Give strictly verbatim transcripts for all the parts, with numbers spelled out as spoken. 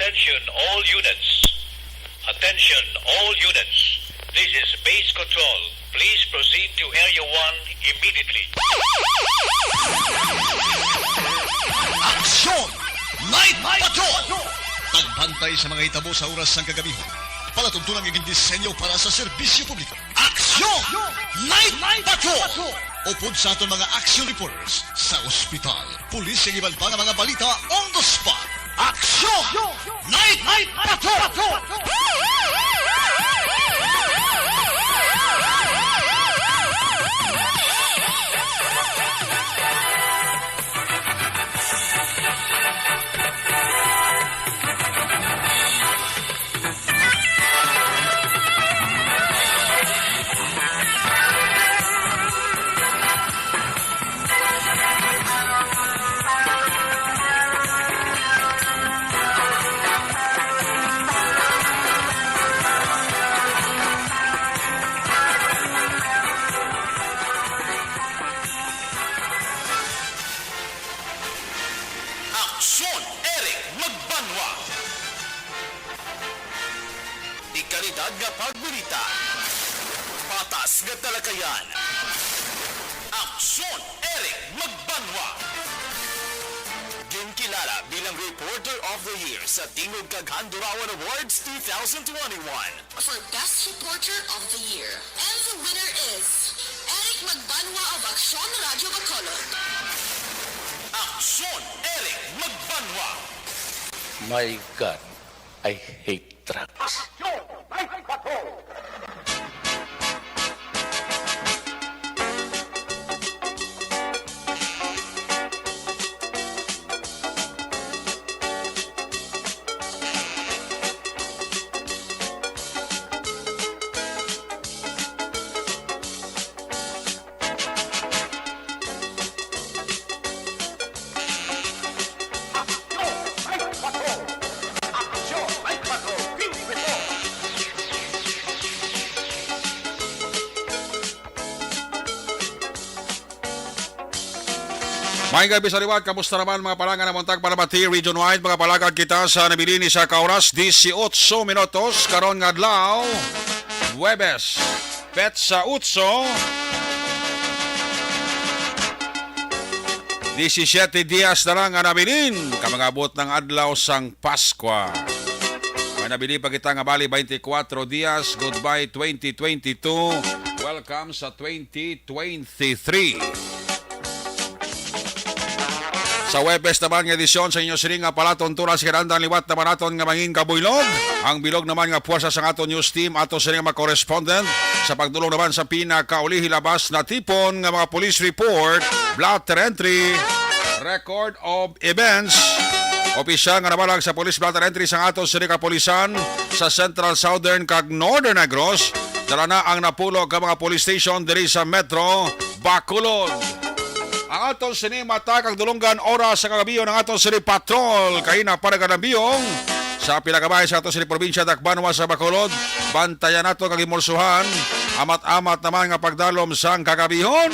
Attention all units. Attention all units. This is base control. Please proceed to Area one immediately. Aksyon! Night Patrol! Pagbantay sa mga hitabo sa oras sang kagabi. Palatuntunan nga gindisenyo para sa serbisyo publiko. Aksyon! Night Patrol! Upod sa aton mga action reporters sa ospital, pulis, kag iban pa nga mga balita on the spot. Aksyon! Night Patrol! Aksyon, Eric Magbanwa. Dekalidad nga pagbalita. Patas nga talakayan. Aksyon, Eric Magbanwa. Ginkilala bilang Reporter of the Year sa Tingog kag Handurawan Awards two thousand twenty-one. For Best Reporter of the Year. And the winner is Eric Magbanwa of Aksyon Radyo Bacolod. Aksyon, Eric Magbanwa. My God, I hate drugs. Maayong gab-i sa liwat. Kamusta naman, mga palangga, nga namuntag para bati region-wide? Mga palagad kita sa nabilin ni sa ka oras, dieciocho minutos, karon nga adlaw, Huwebes, petsa otso, disisiete dias na lang nga nabilin ka mag-abot ng adlaw sang Paskwa. May nabilin pa kita nga bali twenty-four dias, goodbye twenty twenty-two, welcome sa twenty twenty-three. Sa Huwebes naman nga edisyon sa inyo sining nga palatuntunan, sa kinahanglan liwat naman naton nga mangin kabuylog. Ang bilog naman nga puwersa sang aton news team, ato sini nga mga correspondent, sa pagdulong naman sa pinakauli hilabas natipon nga mga police report, blotter entry, record of events. Opisyal nga nabalag sa police blotter entry sang aton sini kapulisan sa Central, Southern, kag Northern Negros, dala na ang napulo ka mga police station diri sa Metro Bacolod. Ang aton sini mata kag dulonggan oras sa kagabion, ang aton sini patrol kay na para kanabiyong sa pila ka bahin sa aton sini probinsya, dakbanwa sa Bacolod. Bantayan nato kag himulsuhan, amat-amat naman nga pagdalom sang kagabihon.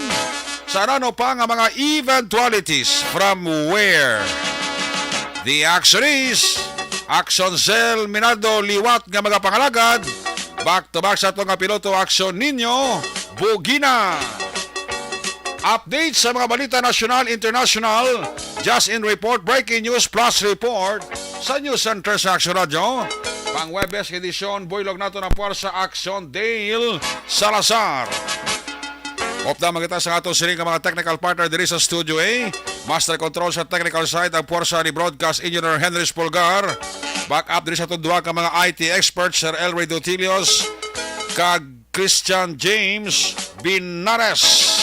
Sa ano pa nga mga eventualities, from where? The action is Action Cell Minado, liwat nga mga pangalagad. Back to back sa ato nga piloto, Action Ninyo, Bugina. Update sa mga balita nasyonal, international, just in report, breaking news, plus report sa News Center sa Action Radio. Pang Huwebes edisyon, buylog nato ng Puwersa Action Dale Salazar. Update man kita sa ato sini nga mga technical partner diri sa Studio A. Master control sa technical side ang puwersa ni Broadcast Engineer Henry Spulgar. Back up diri sa aton duha ka mga I T experts, Sir Elroy Dutilios kag Christian James Binares.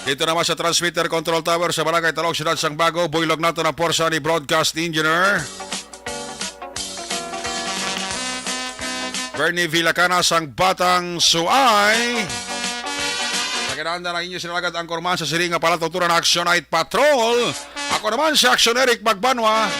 Dito naman sa transmitter control tower sa Barangay Talog, Siyudad sang Bago, buylog nato ang puwersa ni Broadcast Engineer Bernie Villacana sang Batang Suay. Sa kinahanglan ang inyo sinalagad ang kurman sa siring nga palatuntunan na Action Night Patrol. Ako naman si Action Eric Magbanwa.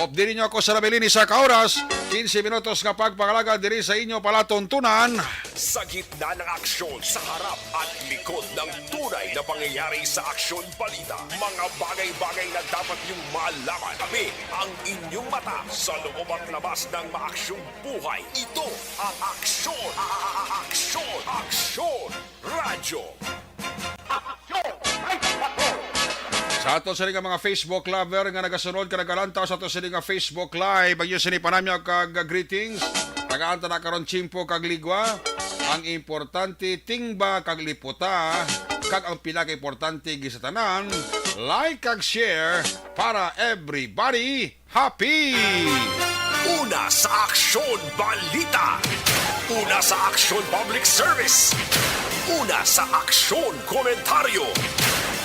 Diri nyo ako sa nabilin isa ka oras, quince minutos nga pagpangalagad diri sa inyo palatuntunan. Sa gitna ng aksyon, sa harap at likod ng tunay na pangyayari sa aksyon balita, mga bagay-bagay na dapat niyong malaman. Tabi ang inyong mata sa loob at labas ng maaksyong buhay. Ito ang Aksyon, a-, a-, a-, Aksyon, Aksyon Radyo. Sa ato sini nga mga Facebook lover nga nagasunod ka nagalantaw sa ato sini nga Facebook Live, ang inyo sini panamyo kag greetings. Tagaan ta na karon tiyempo kag ligwa. Ang importante, tingba kag liputa. Kag ang pinakaimportante gid sa tanan, like kag share para everybody happy. Una sa aksyon, balita. Una sa aksyon, public service. Una sa aksyon, komentaryo.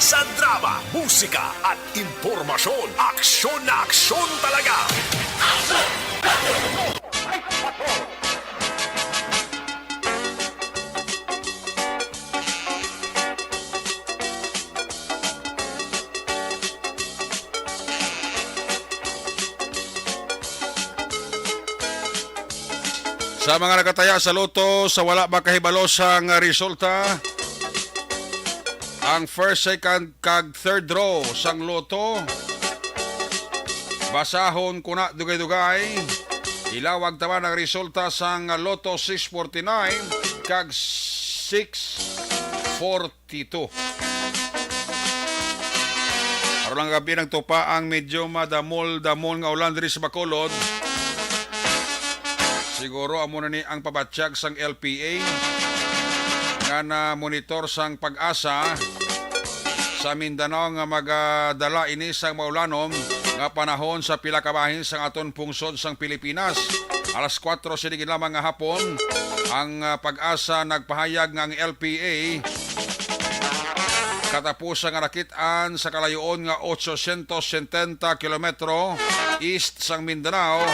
Sa drama, musika, at impormasyon, aksyon na aksyon talaga. Sa mga nakataya sa lotto, sa wala ba kahibalo sang resulta, ang first, second, kag third draw sang lotto, basahon ko na dugay-dugay. Ilawag ta man ang resulta sang Lotto six forty-nine kag six forty-two. Karon lang gabi nagtupa ang medyo madamol-damol nga ulan diri sa Bacolod. Siguro amo na ni ang pabatyag sang L P A nga na-monitor sang PAGASA sa Mindanao nga magadala ini sang maulanom nga panahon sa pila ka bahin sang aton pungsod sang Pilipinas. Alas kuwatro sining lamang nga hapon, ang, ah, PAGASA nagpahayag nga ang L P A katapusan nga nakit-an sa kalayoon nga otsosyentos setenta kilometro east sang Mindanao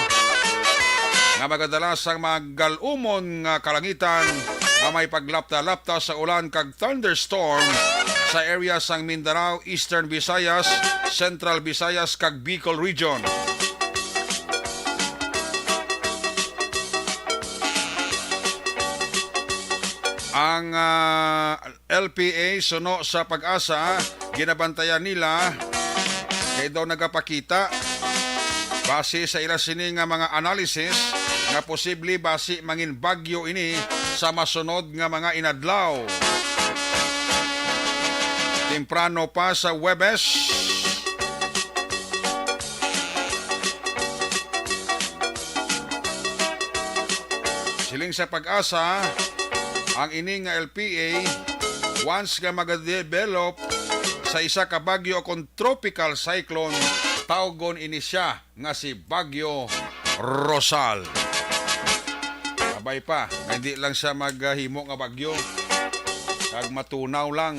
nga magadala sang magal-umon nga kalangitan nga may paglapta-lapta sa ulan kag thunderstorm sa area sang Mindanao, Eastern Visayas, Central Visayas, kag Bicol Region. Ang, ah, L P A suno sa PAGASA, ginabantayan nila kay daw nagapakita base sa ila sini nga mga analysis nga posible basi mangin bagyo ini sa masunod nga mga inadlaw. Temprano pa sa Huwebes, siling sa PAGASA, ang ini nga L P A, once nga magadevelop sa isa ka bagyo o kon tropical cyclone, tawgon ini siya nga si Bagyo Rosal. Abay pa, nga hindi lang siya maghimo nga bagyo, kag matunaw lang.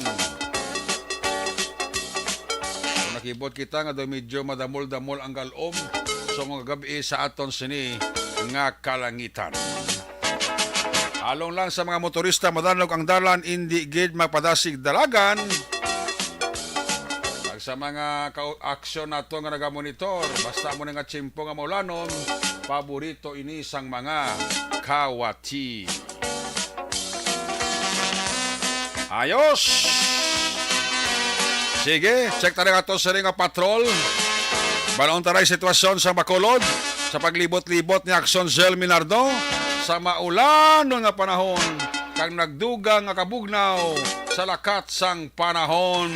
Kung nakibot kita nga daw medyo madamol-damol ang galom, so nga gabi sa aton sini nga kalangitan. Along lang sa mga motorista, madanog ang dalan, indi gid magpadasig dalagan. Kag sa mga ka-, aksyon nato nga nagamonitor, basta mo na nga tiyempo nga maulanon, paborito ini sang mga kawati. Ayos! Sige, check ta na ato sa nga patrol. Balon taray sitwasyon sa Bacolod sa paglibot-libot ni Aksyon Zell Minardo sa maulanon nga panahon kag nagdugang nga kabugnaw sa lakat sang panahon.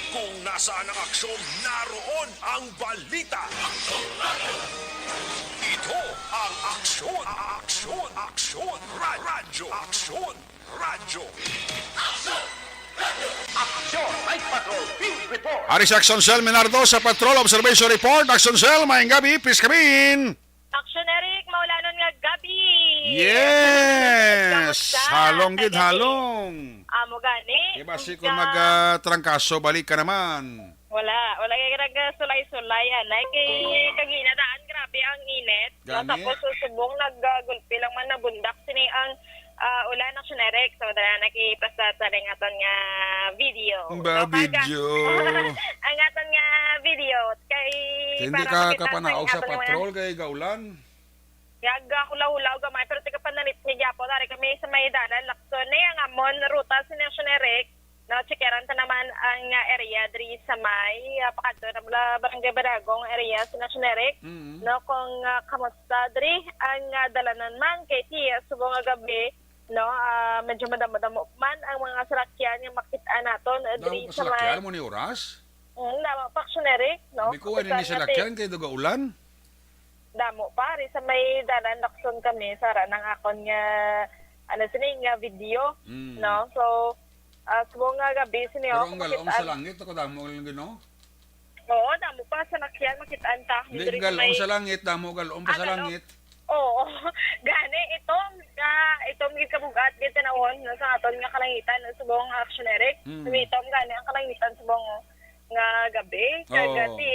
Kung nasaan ang aksyon, naroon ang balita. Ito ang Aksyon, Aksyon, Aksyon, Ra-, Radyo, Aksyon, Radyo. Action Night Patrol Field Report. Ari si Action Cell Minardo sa Patrol Observation Report. Action Cell, maayong gabi. Please come in. Action Eric, maulanon nga gabi. Yes. Kamusta? Halong gid, halong. Amo gani. Kay basi kung magtrangkaso, balik ka naman. Wala, wala kay nagsulay-sulay anay kay kagina daan, grabe ang init. No, gani? Tapos subong nagagulpi lang man nabundak sini ang Ah, ulan, Action Eric. So, dala, nakipasta sa ning aton nga video. Ba, no, kaga, video. Ang aton nga video. Kay, hindi para ka makita kapanaog sa aton nga mga patrol kay gaulan. Yag, ah, hulaw-hulaw gamay, pero tiga panalit ni gyapon. Dari kami sa may dalan, Lacson. Ni ang amon ruta, si Action Eric. No, checkeran ta naman ang, ah, area diri sa may, ah, pakadto na mula Barangay Baragong area sa Action Eric. Mm. No, kung, ah, kamusta diri ang, ah, dalanan man kay ti, ah, subong nga gabi, no, ah, medyo madamo-damo man ang mga salakyan nga makit-an naton, ah, diri sa may. Damo pa salakyan mo ni oras? Mm, damo pa, Action Eric, no? Abi ko, wala ni salakyan kay duga-ulan. Damo pa, ri sa may dalan, Lacson, kami, sara nang akon nga, ano, sini nga video, mm, no? So, ah, subong nga gabi, sini. Pero ang galom sa langit, ako damo lang gino? Oo, damo pa, salakyan, makit-an ta. Hindi, diri sa galom may sa langit, damo galom pa sa langit. Oo, gani, itom, ah, itom gid kabug-at, gid tanawon, no, sa aton nga kalangitan, no, subong, Action Eric. Mm. Itom gani ang kalangitan, subong, nga gabi. Oo. Kagati,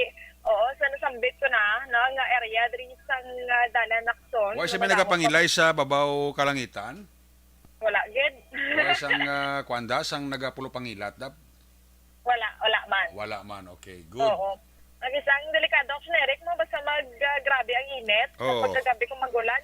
oo, sa nasambit ko na, no, nga area diri sa nga dalan, Lacson. Wala siya may nagapangilay sa babaw kalangitan? Wala gid. Wala sang, ah, kwanda, sang nagapulo pangilat, Dap? Wala, wala man. Wala man, okay. Good. Oo. Ang isang delikado, Action Eric, mo, basta mag, ah, grabe ang init. Oo. Pagkagabi kung magulan,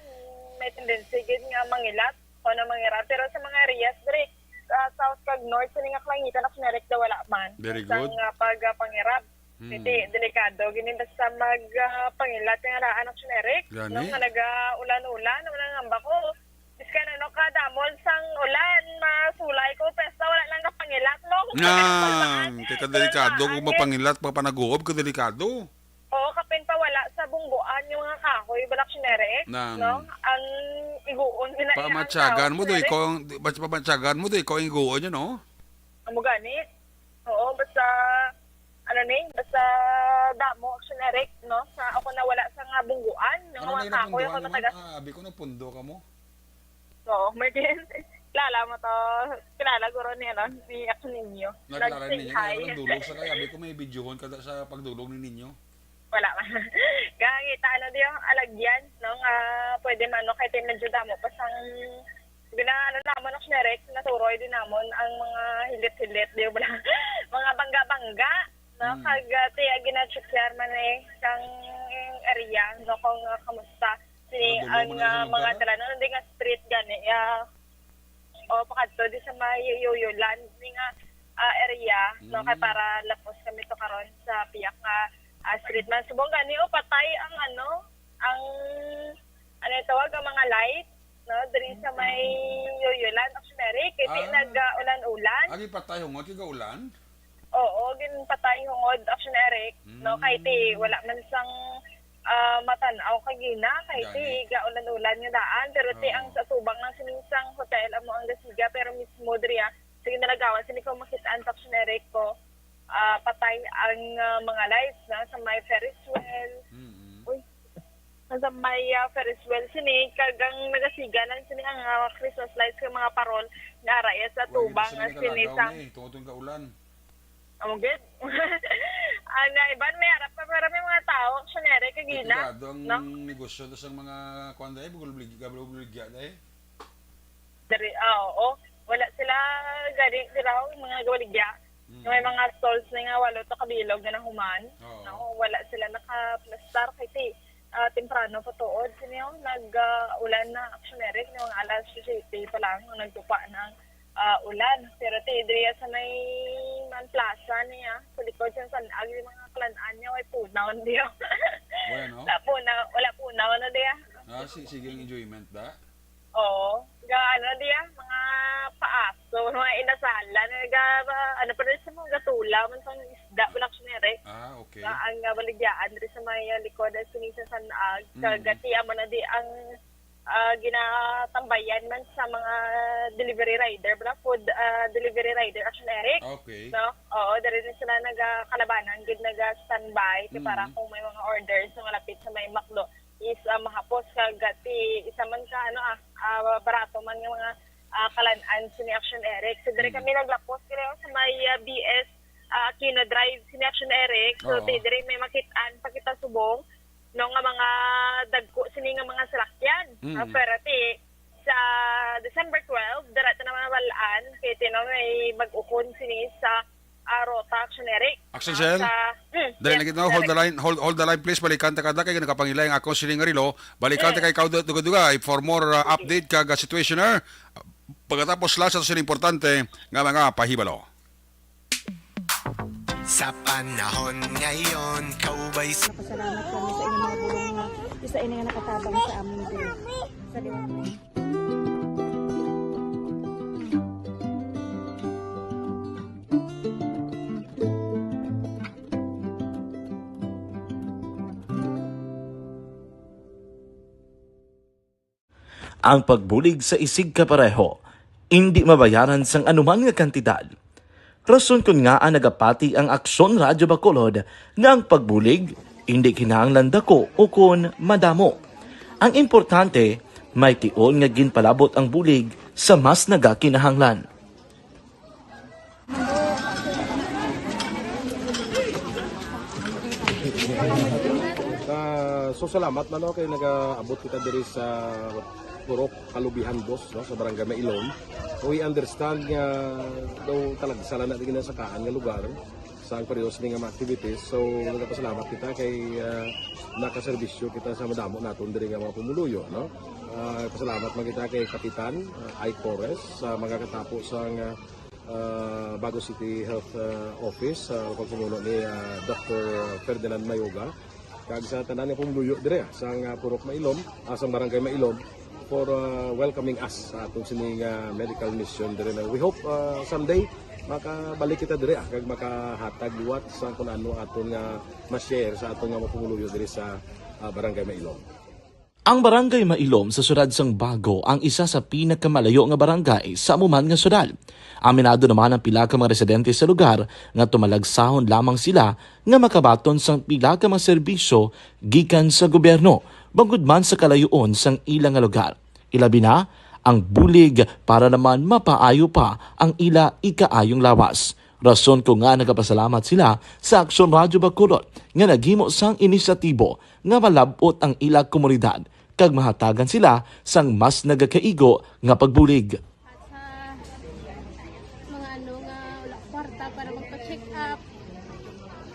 may tendency gid nga mangilat o na mangirat. Pero sa mga areas diri, ah, south kag north, sini nga kalangitan, Action Eric, daw wala man. Very good. Sa nga pag, ah, pangirap. Hmm. Hindi, delikado. Gini basta mag, ah, pangilat nga raan, Action Eric. Gani? No, nga nag-ulan-ulan, wala nga ba ko? Biskan ano ka, damol sang ulan, masulay ko, basta wala lang kapangilat, no? Nang, kay kadelikado kung mapangilat, papanaguob, kadelikado. Oo, kapin pa wala sa bungguan yung mga kahoy, balak sinere, no? Ang iguon nila. Pamatyagan mo, do, ikaw ang, di, mas pamatyagan mo, do, ikaw ang iguon yun, no? Amo gani. Oo, basta, ano ni, basta damo, Action Eric, no? Sa, ako na wala sa nga bungguan, no? Ano na yung mga kahoy, ako nabungguan naman? Matagas. Ah, abi ko, nagpundo ka mo? Oo, may din. Kilala mo to. Kilala, guro, ni, ano, ni Action Ninyo. Nakilala ninyo, kaya nagdulog sa kaya. Abi ko, may videohon ka sa pagdulog ni ninyo. Wala man. Gangita, ano, di yung alagyan, no? Nga pwede man, no? Kahit yung medyo damo pa sang gina-, ano namon, Action Eric, naturoy din namon ang mga hilit-hilit, di ba? Mga bangga-bangga, no? Mm. Kag, ah, ti, ah, gina-check man, eh, sang area, no? Kung, ah, kamusta. Si, ang, ah, mga dalanan, hindi nga street gani, ah, o, pakadto di sa may Yoyo Land, ni nga, ah, area, no? Kay para lapos kami to karon sa piyak nga, ah, street man. Subong gani, o, patay ang, ano, ang, ano yung tawag, ang mga light, no? Diri sa may Yoyo Land, Action Eric, kay ti nag, ah, ulan-ulan. Agi patay hungod kay gaulan? Oo, ginpatay hungod, Action Eric, no? Kay ti, wala man sang, ah, matan-aw kagina, kay ti, gaulan-ulan nga daan. Pero ti, ang sa tubang lang sining sang hotel, amo ang gasiga, pero mismo diri, ah, sige, nalagawan, sini ko makit-an, Action Eric, ko, ah, patay ang, ah, mga lights na sa may Ferris wheel. Mm-mm. Uy, sa may, ah, Ferris wheel, sini, kag ang nagasiga lang sini ang, ah, Christmas lights kag mga parol, nga ara iya sa tubang, sini sang, eh, tungod kay gaulan. Amo gid. Ang iban, may harap pa, pero may mga tao, Action Eric, kagina, no? Delikado ang negosyo, tas ang mga, kuwan, dahil, bugol-, bugol-, bugol-, dahil. Diri, ah, oo. Wala sila, gani, sila, ang mga gawaligya. Mm. May mga stalls na nga walo to kabilog nga nahuman. Oo. No? Wala sila nakaplastar kay ti, ah, temprano pa tuod. Sini yung nag, ah, ulan na, Action Eric, yung alas siyete pa lang, nagtupa ng, ah, ulan. Pero ti, diri sa may Man Plaza niya, sa likod sa San Ag, yung mga kalan-an niya, ay punaw, hindi yun. Bueno. Wala punaw, wala punaw na diya. Ah, si-, sige ang enjoyment, da? Oo. Ga, ano diya, mga paaso, mga inasalan, ga, ano pa rin sa mga gatula, man sa isda, wala ko sinere. Ah, okay. Ga, ang, ah, baligyaan rin sa may, ah, likod, ah, sini sa San Ag, mm, kagati, amo na di ang, ah, ginatambayan man sa mga delivery rider, bala, food, ah, delivery rider, Action Eric. Okay. No? Oo, diri na sila nagakalabanan, gid naga-standby, kay para, mm, kung may mga orders na malapit sa may McDo, is, ah, mahapos kag ti isa man ka, ano, ah, ah, barato man nga mga, ah, kalan-an sini, Action Eric. So, diri, mm, kami naglapos kini, oh, sa may, ah, B S, ah, Aquino Drive sini, Action Eric. So, oo, ti, diri may makit-an pa kita subong, no, nga mga dagko sini nga mga salakyan. Mm. Ah, pero ti, sa December twelve, dira ta naman mabalaan kay tino may mag-ukon sini sa, ah, Rota Action Eric. Action Ah, Cell? sa, mm, Dali yes, lang kita, hold the correct. Line, hold, hold the line, please. Balikan ta kada kay nagapangilay ang akong siling nga relo. Balikan ta Mm. kay ikaw, Dugay-Dugay, for more, uh, Sige. update kag, uh, situationer. Pagkatapos lang sa sila importante nga mga pahibalo. Sa panahon ngayon, kaubay sa Pasalamat kami sa inyong mga bulong nga isa ini nga nakatabang sa amon diri. Sa Ang pagbulig sa isigkapareho indi mabayaran sang anuman nga kantidad. Rason kon ngaa nagapati ang Aksyon Radyo Bacolod nga ang pagbulig indi kinahanglan dako ukon madamo. Ang importante, may tion nga ginpalabot ang bulig sa mas nagakinahanglan. Ah, so salamat man, no, kay nagaabot kita diri sa Purok Kalubihan Dos, no, sa Barangay Mailom. We understand nga daw talagsa lang na di ginasakaan nga lugar sa ang pareho sini nga mga activities. So nagapasalamat kita kay, ah, nakaserbisyo kita sa madamo naton diri nga mga pumuluyo, no. Ah, pasalamat man kita kay Kapitan, ah, Ike Torres, sa mga katapo sa nga ah, Bago City Health, ah, Office, sa pagpamuno ni, ah, Doctor Ferdinand Mayoga, kag sa tanan nga pumuluyo dire, ah, sang, ah, Purok Mailom, ah, sang Barangay Mailom, for, ah, welcoming us sa atong sining, ah, medical mission dire na we hope, ah, someday makabalik kita dire, ah, kag makahatag liwat sa kung ano aton nga ma-share sa aton nga mga pumuluyo dire sa, ah, Barangay Mailom. Ang Barangay Mailom sa siyudad sang Bago ang isa sa pinakamalayo nga barangay sa amo man nga siyudad. Aminado naman ang pila ka mga residente sa lugar nga tumalagsahon lamang sila nga makabaton sang pila ka mga serbisyo gikan sa gobyerno, bangod man sa kalayoon sang ila nga lugar. Ilabi na, ang bulig para naman mapaayo pa ang ila ikaayong lawas. Rason kon ngaa nagapasalamat sila sa Aksyon Radyo Bacolod nga naghimo sang inisyatibo nga malab-ot ang ila komunidad kag mahatagan sila sang mas nagakaigo nga pagbulig. At sa mga ano nga wala kwarta para magpa-check up,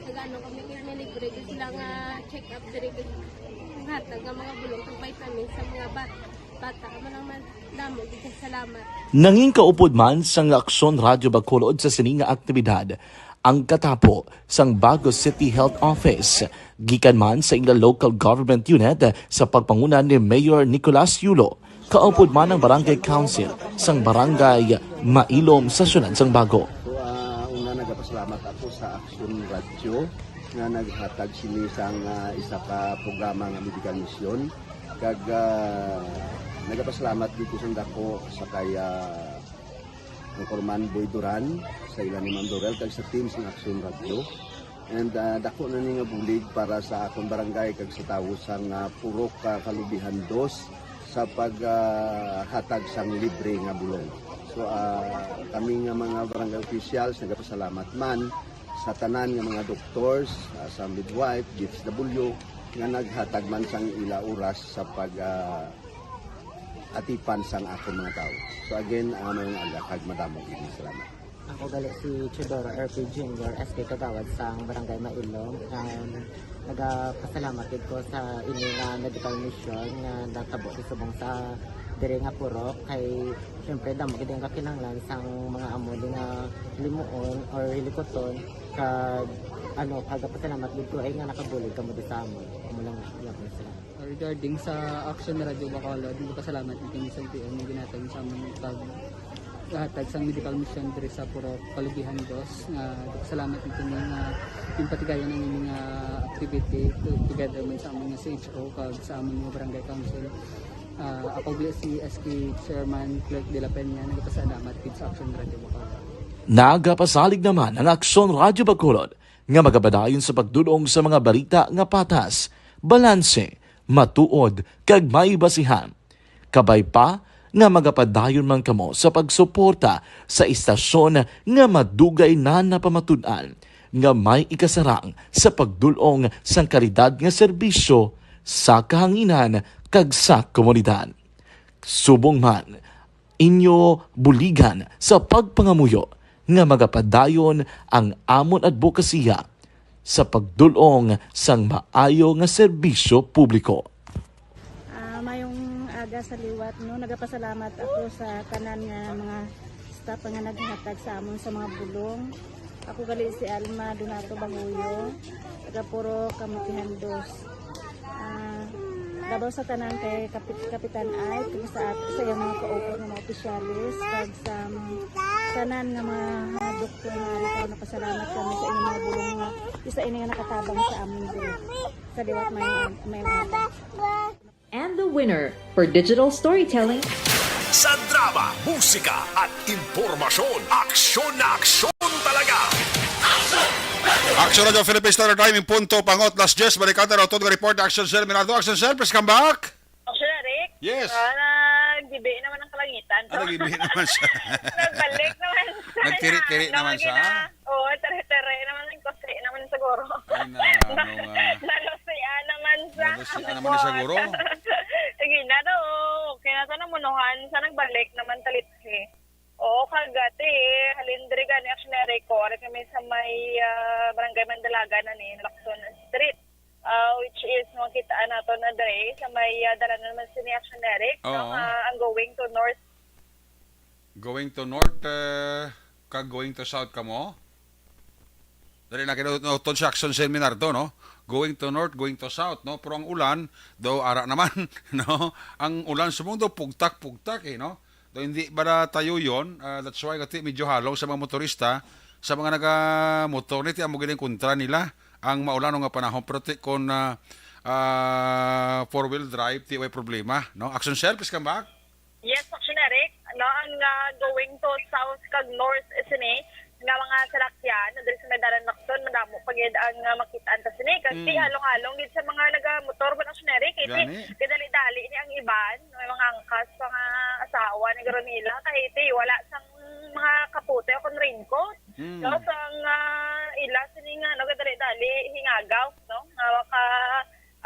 nag-ano kami, may libre gyud sila nga check up diri, ang hatag nga mga bulong kag vitamins sa mga bat-, bata. Amo lang man, damo gyud kay salamat. Nangin kaupod man sang Aksyon Radyo Bacolod sa sini nga aktibidad ang katapo sang Bago City Health Office, gikan man sa ila local government unit sa pagpanguna ni Mayor Nicolas Yulo, kaupod man ang Barangay Council sang Barangay Mailom sa siyudad sang Bago. So, ah, una, nagapasalamat ako sa Action Radio nga naghatag sini sang, ah, isa ka programa nga medical mission. Kag, ah, nagapasalamat dito sa dako sa kay, ah, Anchorman Boy Duran, sa ila ni Ma'am Dorel, kag sa team sang Action Radio. And, ah, dako na ni nga bulig para sa akon barangay kag sa tawo sang, ah, Purok, ah, Kalubihan Dos sa pag, ah, hatag sang libre nga bulong. So, ah, kami nga mga barangay officials nagapasalamat man sa tanan nga mga doctors, ah, sa midwife, D S W, nga naghatag man sang ila oras sa pag, ah, atipan sang akon mga tawo. So again, ah, maayong aga kag madamo gid nga salamat. Ako gali si Teodoro R P Junior, S K Kagawad sang Barangay Mailom. Um, nagapasalamat gid ko sa ini nga medical mission nga natabo sa subong sa diri nga purok. Kay syempre, damo gid ang kakinahanglan sang mga amo di nga limuon or hilikuton. Kag ano, nagapasalamat gid ko ay nga nakabulig kamo di sa amon. Amo lang, salamat. Regarding sa Action Radio Bacolod, nagpasalamat kami sa L T O nga ginhatag sa amon pag hatag sang medical mission diri sa Purok Kalubihan Dos. Nga nagpasalamat kami nga ginpatigayon ang ining, ah, activity to-, together man sa amon nga C H O kag sa amon nga Barangay Council. Ah, ako gali si S K Chairman Clerk de la Peña, nagpasalamat gid sa Action Radio Bacolod. Nagapasalig naman ang Action Radio Bacolod nga magapadayon sa pagdul-ong sa mga balita nga patas, balanse, matuod, kag may basihan. Kabay pa nga magapadayon man kamo sa pagsuporta sa istasyon nga madugay na napamatud-an nga may ikasarang sa pagdul-ong sang kalidad nga serbisyo sa kahanginan kag sa komunidad. Subong man, inyo buligan sa pagpangamuyo nga magapadayon ang amon adbokasiya sa pagdul-ong sang maayo nga serbisyo publiko. Ah, mayong aga sa liwat, no? Nagapasalamat ako sa tanan nga mga staff nga naghatag sa amon sa mga bulong. Ako gali si Alma Donato Bahuyo, taga Puro, Kamutihan Dos. Ah, labaw sa tanan kay Kapit Kapitan Ike, kag sa at sa iyang mga kaupat nga mga opisyalis, kag sa tanan nga mga, mga doktor nga ari, nagapasalamat kami sa inyong mga bulong nga isa ini nga nakatabang sa amon diri. Sa liwat, may, may mga And the winner for digital storytelling Sa drama, musika at impormasyon, aksyon na aksyon talaga. Action Radyo Philippine Standard Time, in punto pangot las diyes. Balikan ta raw nga report, Action Sir Minardo. Action Sir, please come back. Action, Eric? Yes. Ah, nagbibi naman ang kalangitan. Ah, nagbibi naman siya. Nagbalik naman siya. Nagtiri-tiri Ano, naman siya. gina-, Oo, tiri-tiri naman. Nagkusi naman siguro. Ay, na, ano nga. Nalusian naman sa Nalusian naman ni siguro. Sige na daw. Okay na to, namunuhan sa nagbalik naman talithi. Oo, kagati. Halin diri gani, Action Eric, ko. Ari kami sa may ah, Barangay Mandalagan na ni Lacson Street. Ah, which is, makita nato na dre sa may ah, dalanan man sini, Action Eric, no? Oo. Ah, ang going to north. Going to north, eh, kag going to south kamo? Dali na, kinautod siya, Action Seminar to, no? Going to north, going to south, no? Pero ang ulan, daw ara naman, no? Ang ulan, subong daw pugtak-pugtak, eh, no? Daw hindi ba na tayo yun? Ah, that's why, kati medyo halong sa mga motorista, sa mga nagamotor, ni ti amo gid ang kontra nila ang maulan nga panahon. Pero ti kon ah, ah, four-wheel drive, ti way problema, no? Action Sir, please come back. Yes, Action Eric, no, ang ah, going to south kag north sini nga mga salakyan, no, diri sa may dalan Lacson, madamo pa gid ang ah, makit-an ta sini. Kag Mm. ti halong-halong gid sa mga nagamotor man, Action Eric, kay ti Gani. kadali-dali ni ang iban, may mga angkas pa nga asawa ni guro nila, kay ti wala sang mga kapote o kon raincoat, Mm. no, sang ah, ila sini nga, no, kadali-dali hingagaw, no, nga maka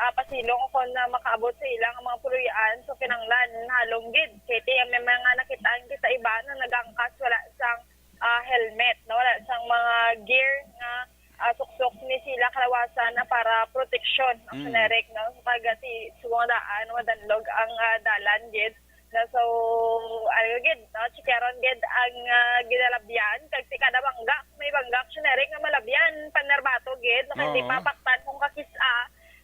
ah, pasilong o kon na makaabot sa ilang mga puloy-an, so kinahanglan halong gid. Kay ti may mga nakitaan kita iba na nagangkas wala sang ah, helmet, no, wala sang mga gear nga ah, suksok ni sila kalawasan na para proteksyon, no, Mm. generic, no, kag ti subong daan madanlog ang ah, dalan gid. Na so, ano gid, no, chikaron gid ang ah, ginalabyan, kag ti kada bangga, may bangga, generic nga malabyan, panerbato gid, no, kay di Oo. mapaktan kung kakis-a,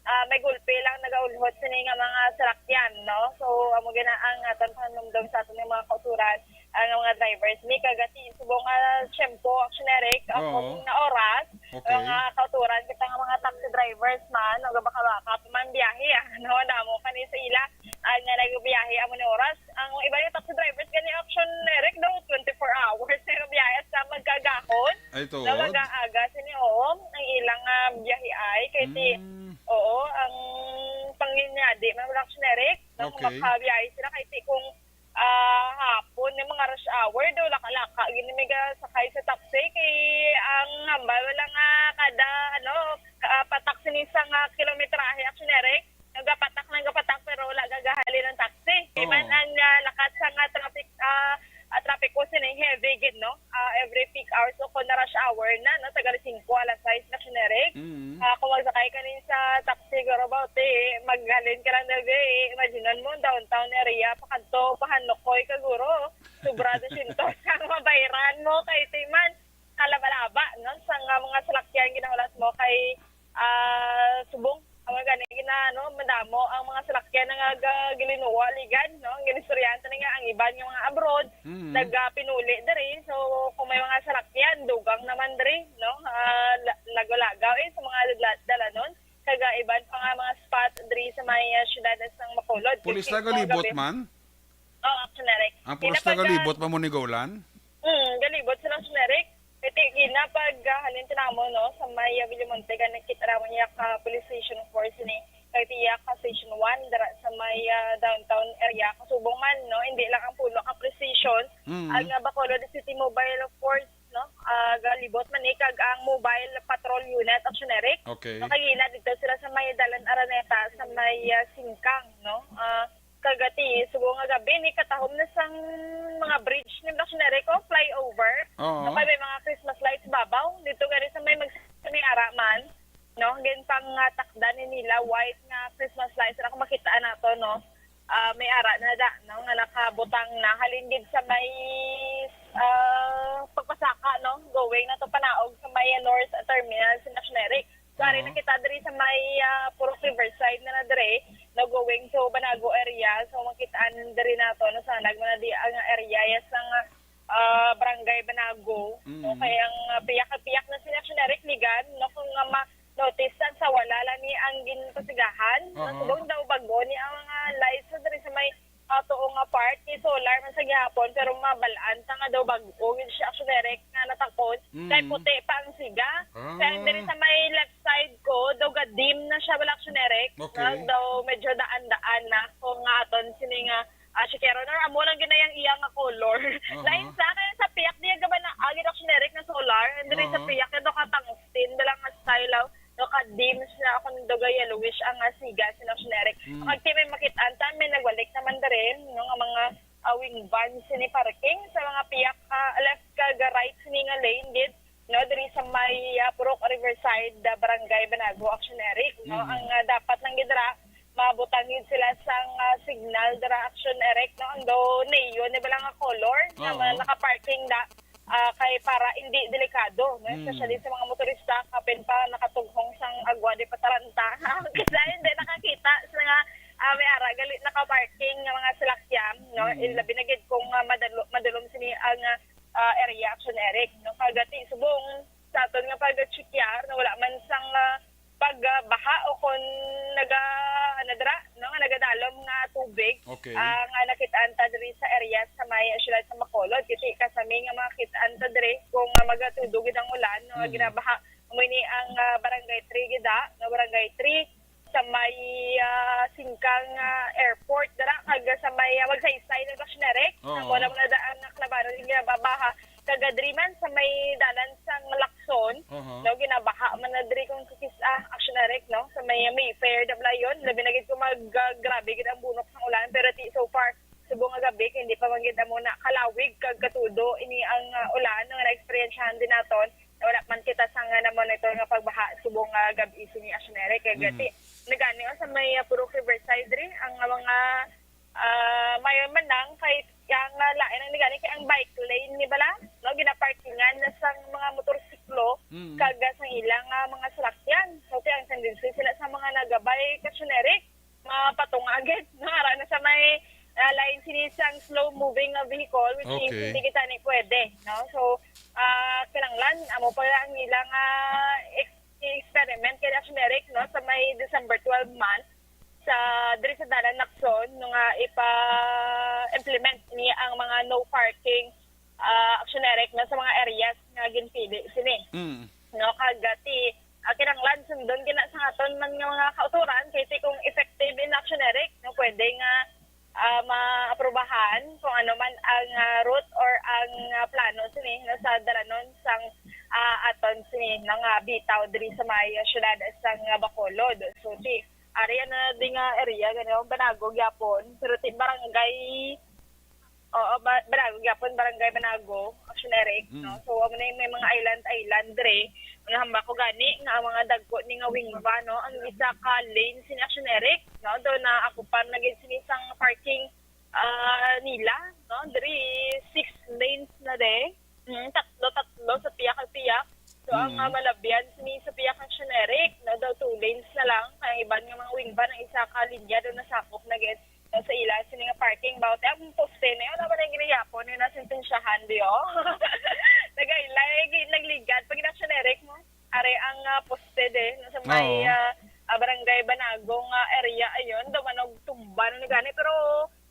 ah, may gulpi lang nagaulhot sini nga mga salakyan, no? So, amo gina ang aton panumdom sa aton nga mga kauturan, ang mga drivers. Ni kagati, subong nga tiyempo, Action Eric, Oo. akong na oras, Okay. mga kauturan, kita nga mga taxi drivers man, o baka-baka pa man biyahe, ah, no? Damo pa ni sa ila, ah, nga nagbiyahe, amo ni oras. Ang iba yung taxi drivers, gani, Action Eric, daw twenty-four hours na biyahe sa magkagahon. Ay, to. Na mag-aaga sini, oo, ang ilang ah, biyahe ay kay ti Mm. oo, ang panginyadi man wala, Action Eric, nang Okay. makabiyahe sila kay ti kung ah, hapon ni mga rush hour daw, laka-laka gini may sakay sa taxi kay ang hambal wala nga kada ano ka- patak sini sa nga kilometrahe, Action Eric, nagapatak, nagapatak, pero wala gagahalin ang taxi. Oo. Iban ang ah, lakat sa nga traffic ah, ah, trapiko sini heavy gid, no? Ah, every peak hours o kon na rush hour na, no, taga alas singko, alas sais na, Action Eric. Mm. Ah, kung magsakay ka rin sa taxi, siguro ba, te, maghalin ka lang na, be, imaginan mo, downtown area, pakadto, pahanok ko, kaguro, sobra dosyentos ang mabayran mo, kay ti man, kalaba-laba, no, sa nga mga salakyan ginahulat mo, kay ah, subong, ang mga gani, gina, no, madamo ang mga salakyan nga ga- gilinuwa, ligan, no, ang ginistoryahan ta nga ang iban nga mga abroad, Mm. nagapinuli diri. So, kung may mga salakyan, dugang naman diri, no, ah, la- lagaw-lagaw eh, sa mga dala- dalanon. Kag ah, iban pa nga mga spot diri sa may ah, syudad sang Bacolod. Pulis Kasi na galibot gabi- man? Oo, Action Eric. Ang pulis na galibot man mo ni Golan? Hmm, galibot sila, Action Eric. Kay ti gina pag ah, halin tinamo, no, sa may ah, Villamonte, ka nakita naman niya ka police station force ni kay tiya ka station one dira sa may ah, downtown area, kasubong man, no, hindi lang ang pulo ka police station, Mm. ang ah, Bacolod City Mobile Force, no, ah, galibot man ni kag ang Mobile Patrol Unit, Action Eric. Okay. Nakagina dito sila sa may Dalan Araneta, sa may ah, Singkang, no. Ah, Kagati, subong nga gabi ni katahom na sang mga bridge ni Black Generic o flyover. Oo. Kay may mga Christmas lights babaw. Dito gani sa may mag-, may ara man, no? Gin pang, ah, takdan ni nila white nga Christmas lights. Ako makita nato, no? Ah, may ara na da, no? Nga nakabutang na. Halin gid sa may, ah, pagpasaka, no? Going na to panaog sa may, ah, North Terminal sa Black Generic. So, ari Oo. na kita diri sa may, ah, Purok Riverside na na diri, no, going to Banago area. So, makit-an diri nato, no, sa nagmana di ang area ya sang, ah, Barangay Banago. No, Mm. kay ang, ah, piyak-piyak na sila generic ligan, no, kung nga ma-notice sa wala lang ni ang ginpasigahan, no, Oo. subong daw bago ni ang mga lights na diri sa may ato nga part kay solar man sa gihapon, pero mabalaan ta nga daw bag-o gyud siya, Action Eric, nga natakon. Mm. Kay puti pa ang siga. Ah. Kaya diri sa may left side ko, daw ga-dim na siya, wala, Action Eric. Okay. Nga daw medyo daan-daan na kung nga aton sini nga, ah, shikero na, amo lang gyud na yang iya nga color. Aha. Lain sa kay sa piyak niya gaba na agad, Action Eric, na solar, and diri sa Aha. piyak daw ka tungsten, wala nga style, ah, no, ka-dim siya, kung daw ga-yellowish ang, ah, siga, sina Action Eric. Mm. Kag ti may makit-an ta, may nagwalik naman diri, no, nga mga, ah, wing van sini parking sa mga piyak, ah, left kag right sini nga lane gid, no, diri sa may, ah, Purok Riverside, ah, Barangay Banago, Action Eric, no. Mhm. Ang, ah, dapat lang gid ra, mabutang gid sila sang, ah, signal dira, Action Eric, no, ang do neon ni bala nga color nga Mhm. mga naka-parking da, ah, kay para hindi delikado, no, Mm. especially sa mga motorista kapin pa nakatughong sang agwa di pataranta. Kasi hindi nakakita sa nga, ah, may ara gali naka-parking nga mga salakyan, no? Mm. Ilabi na gid kung, ah, madalo-, madulom sini ang, ah, ah, area, Action Eric, no? Kagati subong sa aton nga pag-checkar, no, wala man sang, ah, pagbaha o kon naga-, ano dira, no, nga nagadalom nga tubig, Okay. ah, nga nakit-an ta diri sa area sa may siyudad sa Bacolod. Kasi kasami nga makit-an ta diri kung, ah, magatudo gid ang ulan, no, nga Mm. ginabaha. Amo ini ang, ah, Barangay three gid, ah, no, Barangay three, sa may, ah, singkang, ah, airport dira, kag sa may, ah, Magsaysay na, Action Eric. Oo. Amo na, amo na da ang naklabanan nga ginababaha. Kag diri man sa may dalan sang Lacson, Aha. no, ginabaha man na diri kung kukis-a, Action Eric, no, sa may Mayfair, Dablayon, labi na gid kung mag, ah, grabe gid ang bunok sang ulan, pero ti so far, subong nga gabi, kay hindi pa man gid amo na kalawig kag katudo ini ang, ah, ulan nga na-eksperyensyahan din naton. Wala man kita sang, ah, na-monitor nga pagbaha subong nga gab-i sini, Action Eric, kay Mm. gati, nagani, oh, sa may, ah, Purok Riverside diri, ang, ah, mga ah, mayon man lang kay ang, ah, lain ang nagani kay ang bike lane ni bala, no, ginaparkingan na sang mga motorsiklo Mm. kag sang ilang, ah, mga salakyan. So, kaya ang tendency sila sa mga nagabay, Action Eric, mapatunga gid, no, ara na sa may, ah, lain sini sang slow moving nga vehicle, which is Okay. hindi kita ni pwede, no. So, ah, kinahanglan amo pa ang ilang, ah, ex-, experiment kay, Action Eric, no, sa may December twelve man, sa, diri sa Dalan Lacson, no, nga ipa-implement ni ang mga no parking, ah, Action Eric, no, sa mga areas nga ginpili sini. Mm. No, kag, ah, ti, ah, kinahanglan sundon gina sa aton man nga mga kautoran, kay ti kung effective in Action Eric, no, pwede nga, ah, maaprubahan kung ano man ang, ah, route or ang, ah, plano sini, no, sa dalanon sang, ah, aton sini, no, nga bitaw diri sa may, ah, syudad sang, ah, Bacolod. So, ti, ari na di nga area, gani, ang Banago gyapon. Pero ti barangay, oo, ba-, Banago gyapon, barangay Banago, Action Eric, Mm. no? So, amo na yung may mga island-island dre. Nahambal ko gani nga ang mga dagko ni nga wing van, no? Ang isa ka lane sini, Action Eric, no? Daw na ako pa na gid sini sang parking, ah, nila, no? Diri, six lanes na de. Mm, tatlo, tatlo sa piyak ang piyak. So, ang, Mm. ah, malabyan sini sa piyak ang generic, no? Daw two lanes na lang. Kaya ang iban nga mga wing van, ang isa ka linya daw nasakop na gid, no, sa ila sini nga parking. Bawat ang poste na yun, naman ang giniyapon, yun nasentensyahan, di, oh. Nagailay, gi-, nagligad. Pag ina-, generic mo, are ang, ah, poste de, no, sa may, Oo. ah, ah, barangay Banago nga area, ayun, daw manog tumba na gani. Pero,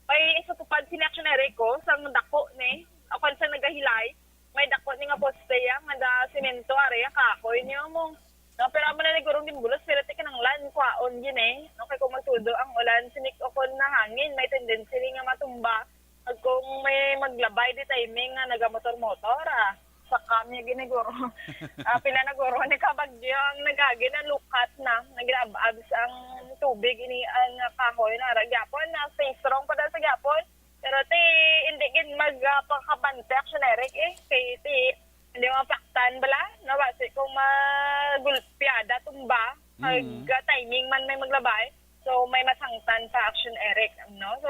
may isa pa pa, sini-, generic ko, sang dako, ni. Ako, sa nagahilay, may dako ni nga poste ya, nga da semento, are ya, kahoy niyo mo. No, pero amo na ni gurong ginbulos, pero ti kinahanglan, kwaon gid, eh. No, kay kung magtudo ang ulan, sinik o kung nahangin, may tendency ni nga matumba. Kag kung may maglabay di timing nga nagamotor-motor, ah. sa kamya giniguro. Ah, pila na guro ni kabagyo ang nagagi na lukat na, naginaab-ab ang tubig ini ang kahoy na ara gyapon na stay strong pa daw sa gyapon. Pero ti, hindi gid magpakabante action Eric eh. Kay ti, hindi mapaktan bala, no? Basi kung magulpiada, tumba, Mm. ag, ah, timing man may maglabay. So, may masangtan sa action Eric, no? So,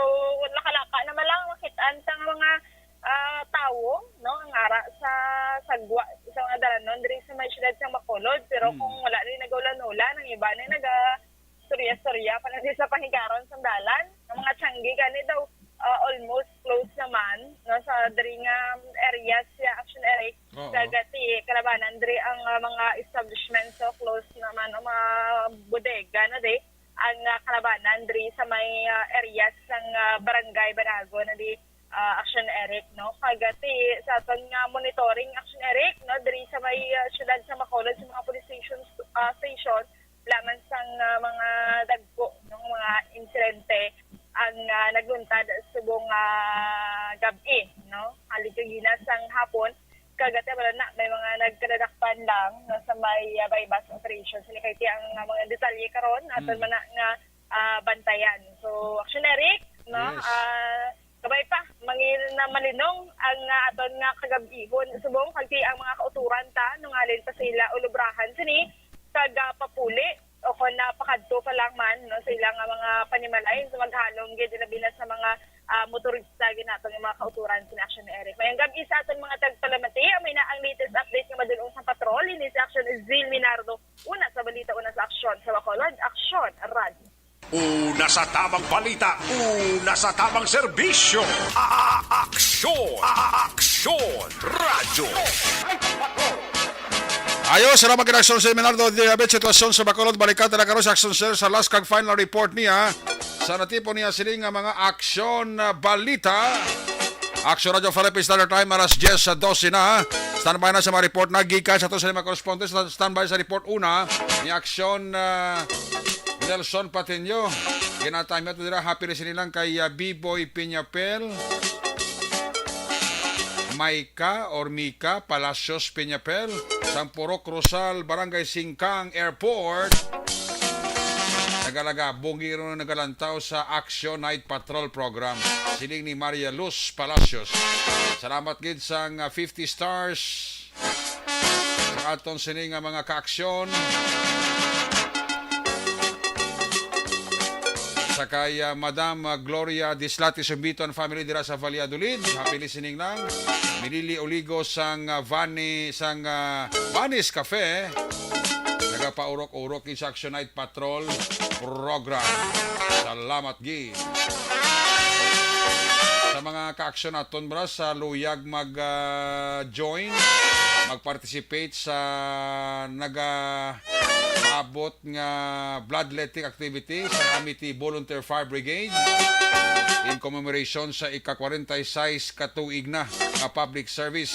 laka-laka naman lang, makitaan sa mga, ah, tawo, no? Ang ara sa sagwa, sa mga dalanon, diri sa may siyudad sa Bacolod. Pero Mm. kung wala rin nag-ulan-ulan, ang iba na naga-storya-storya pa na di sa pahigaron sa dalan. Ang mga tiyanggi gani daw, ah, almost close naman, no? Sa diri nga areas sa action Eric, Oo. Kag ti kalabanan diri ang, ah, mga establishment, so close naman ang mga bodega na di ang, ah, kalabanan diri sa may, ah, areas sang, ah, barangay Banago na di, ah, action Eric, no? Kag ti sa aton nga monitoring action Eric, no, diri sa may, ah, siyudad sa Bacolod sa mga police stations, ah, station, lamang sang, ah, mga dagko, no, mga insidente ang, ah, nagluntad subong, ah, gab-i, no? Halin kagina sang hapon, kag ate, wala na, may mga nagkadadakpan lang, no, sa may, ah, buy-bust operation. Sila kay ti ang, ah, mga detalye karon, aton Mm. man na nga, ah, bantayan. So, action Eric, no? Yes. Ah, kabay pa, mangin na malinong ang, ah, aton nga kagab-ihon. Subong kag ti ang mga kauturan ta, nung halin pa sila ulubrahan sini, kag, ah, papuli, o kon napakadto pa lang man, no, sa ila nga mga panimalay. So, maghalong gid, labi na sa mga, ah, motorista, gid nato nga mga kauturan sa action ni Eric. Mayong gab-i sa aton mga tagpalamati. Amay na ang latest update nga madulong sa patrol. Ini si action is Zil Minardo. Una sa balita, una sa aksyon. Sa Bacolod, Aksyon Radio. Una sa tamang balita, una sa tamang serbisyo. A-, a-, aksyon, a-, a-, aksyon, radyo. Ayo, salamat kay Aksyon Zil Minardo. Di abit sitwasyon sa Bacolod, balikan ta na karon sa Aksyon Zil sa last kag final report niya. Sa natipon niya sini nga mga aksyon, ah, balita. Aksyon Radyo Philippines Standard Time, alas diyes sa dose na. Standby na sa mga report na gikan sa ato sa mga correspondent. Stand-, standby sa report una ni Aksyon, ah, Nelson Patiño. Ginatahim nato dira, happy listening lang kay, ah, B-Boy Piñapel. Maika or Mika Palacios Piñapel, sang Purok Rosal, Barangay Singkang, Airport. Nagalagabong giro na nagalantaw sa Action Night Patrol Program. Siling ni Maria Luz Palacios. Salamat gid sang, ah, fifty stars sa aton sini nga mga kaaksyon. Sa kay, ah, Madam, ah, Gloria Dislati Sumbiton family dira sa Valladolid. Happy listening lang. Milili Oligo sang, ah, Vani, sang, ah, Vanis Cafe. Nagapaurok-urok gid sa Action Night Patrol Program. Salamat gid. Sa mga kaaksyon naton, bro, sa luyag mag, ah, join, mag-participate sa naga-, abot nga bloodletting activity sa Amity Volunteer Fire Brigade in commemoration sa ika-kwarenta y seis ka tuig na nga public service.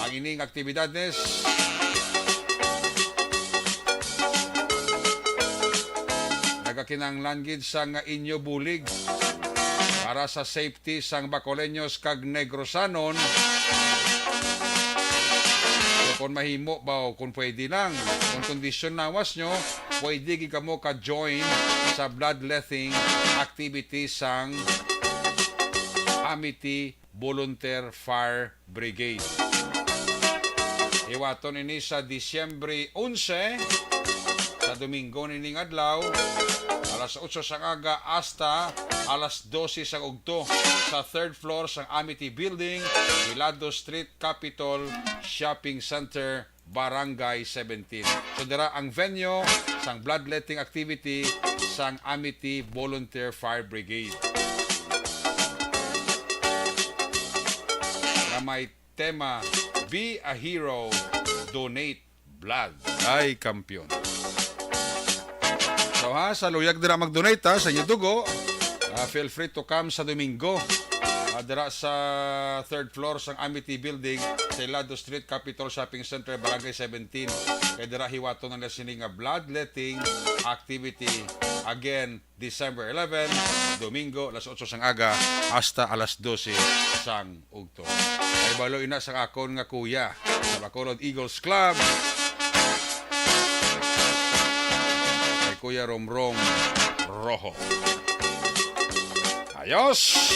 Ang ining aktibidades nagakinahanglan gid sang inyo bulig para sa safety sang Bacoleños kag Negrosanon. So, kung mahimo ba o kung pwede lang, kung kondisyon lawas nyo, pwede gid kamo ka-join sa bloodletting activity sang Amity Volunteer Fire Brigade. Hiwaton ini sa Disyembre onse, sa Domingo nining adlaw, alas otso sang aga hasta alas dose sang ugto, sa third floor sang Amity Building, Hilado Street, Capitol Shopping Center, Barangay seventeen. So, dira ang venue sang bloodletting activity sang Amity Volunteer Fire Brigade, nga may tema, "Be a Hero, Donate Blood." Ay, kampiyon. So, ha, sa luyag dira mag-donate, ha, sa inyo dugo, ah, feel free to come sa Domingo. Ah, dira sa third floor sang Amity Building, sa Helado Street, Capitol Shopping Center, Barangay seventeen. Kay dira hiwaton na sini nga bloodletting activity. Again, December eleven, Domingo, alas otso sang aga hasta alas dose sang ugto. Kay balo ina sa akon nga kuya sa Bacolod Eagles Club, kay Kuya Romrom Rojo. Ayos!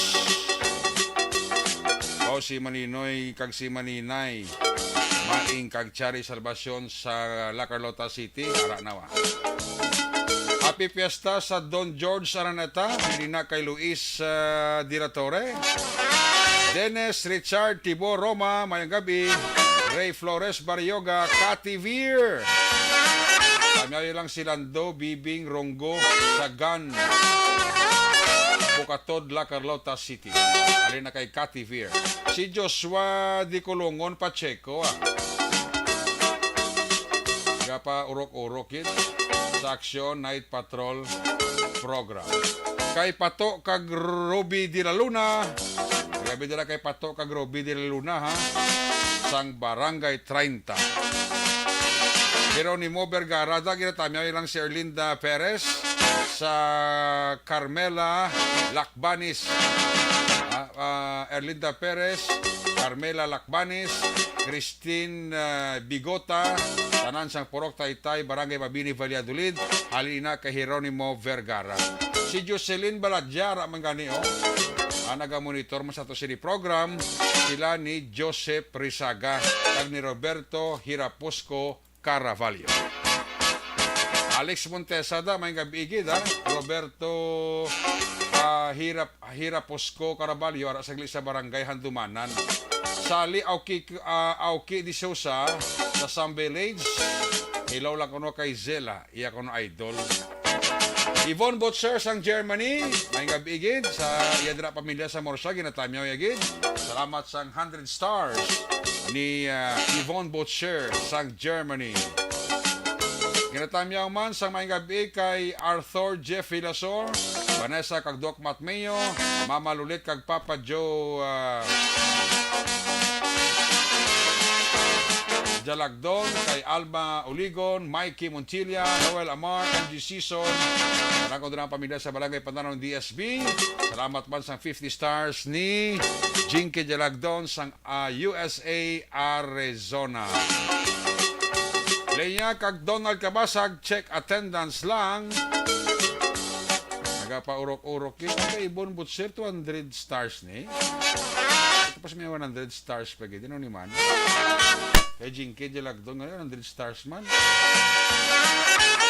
O, si Maninoy kag si Maninay Maing kag Chari Salvacion sa La Carlota City, ara na wa. Happy Fiesta sa Don George Araneta, dili na kay Luis, ah, de la Torre. Dennis Richard Tibo Roma, mayong gabi. Ray Flores Barrioga, Cathy Veer. Tamyawi lang si Lando Bibing Ronggo sa Gan, Bukatod, La Carlota City. Alin na kay Cathy Veer. Si Joshua Di Colongon Pacheco, ah. Gapa urok-urok gid sa Aksyon Night Patrol program. Kay Pato kag Ruby de la Luna. Grabe dira kay Pato kag Ruby de la Luna, ha? Sang Barangay treinta. Jeronimo Vergara, da, ginatamyaw lang si Erlinda Perez sa Carmela Lacbanis. Ah, ah, Erlinda Perez, Carmela Lacbanis, Christine, ah, Bigota, tanan sang Purok Taytay, Barangay Mabini, Valladolid, halin na kay Jeronimo Vergara. Si Jocelyn Baladyara man gani, oh. Ah, nagamonitor man sa to sini program, sila ni Joseph Rizaga kag ni Roberto Hirapusco Caravalho. Alex Montesa, da, may gabi gid, ha? Roberto, ah, Hirap-, Hirapusco Caravalho, ara sa Iglesia Barangay Handumanan. Sally Auki, ah, Auki de Sousa sa Sam Village. Hello lang kuno kay Zela, iya kuno idol. Yvonne Butcher sang Germany, may gabi gid sa iya dira pamilya sa Morsa, ginatamyaw ya gid. Salamat sang hundred stars ni, ah, Yvonne Butcher sang Germany. Ginatamyaw man sang may gabi kay Arthur Jeff Vilasor, Vanessa kag Doc Matmeo, Mama Lulit kag Papa Joe, ah, Jalagdon, kay Alma Uligon, Mikey Montilla, Noel Amar, M G Season, tanan ko din ang pamilya sa Barangay Pantanon D S B. Salamat man sang fifty stars ni Jinky Jalagdon sang, ah, U S A, Arizona. Lea kag Donald Kabasag, check attendance lang. Nagapaurok-urok yun. Kay Ibon Butcher, two hundred stars ni. Tapos may one hundred stars pa gid. Ano ni man? Kay Jinky Jalagdon, ngayon, one hundred stars man.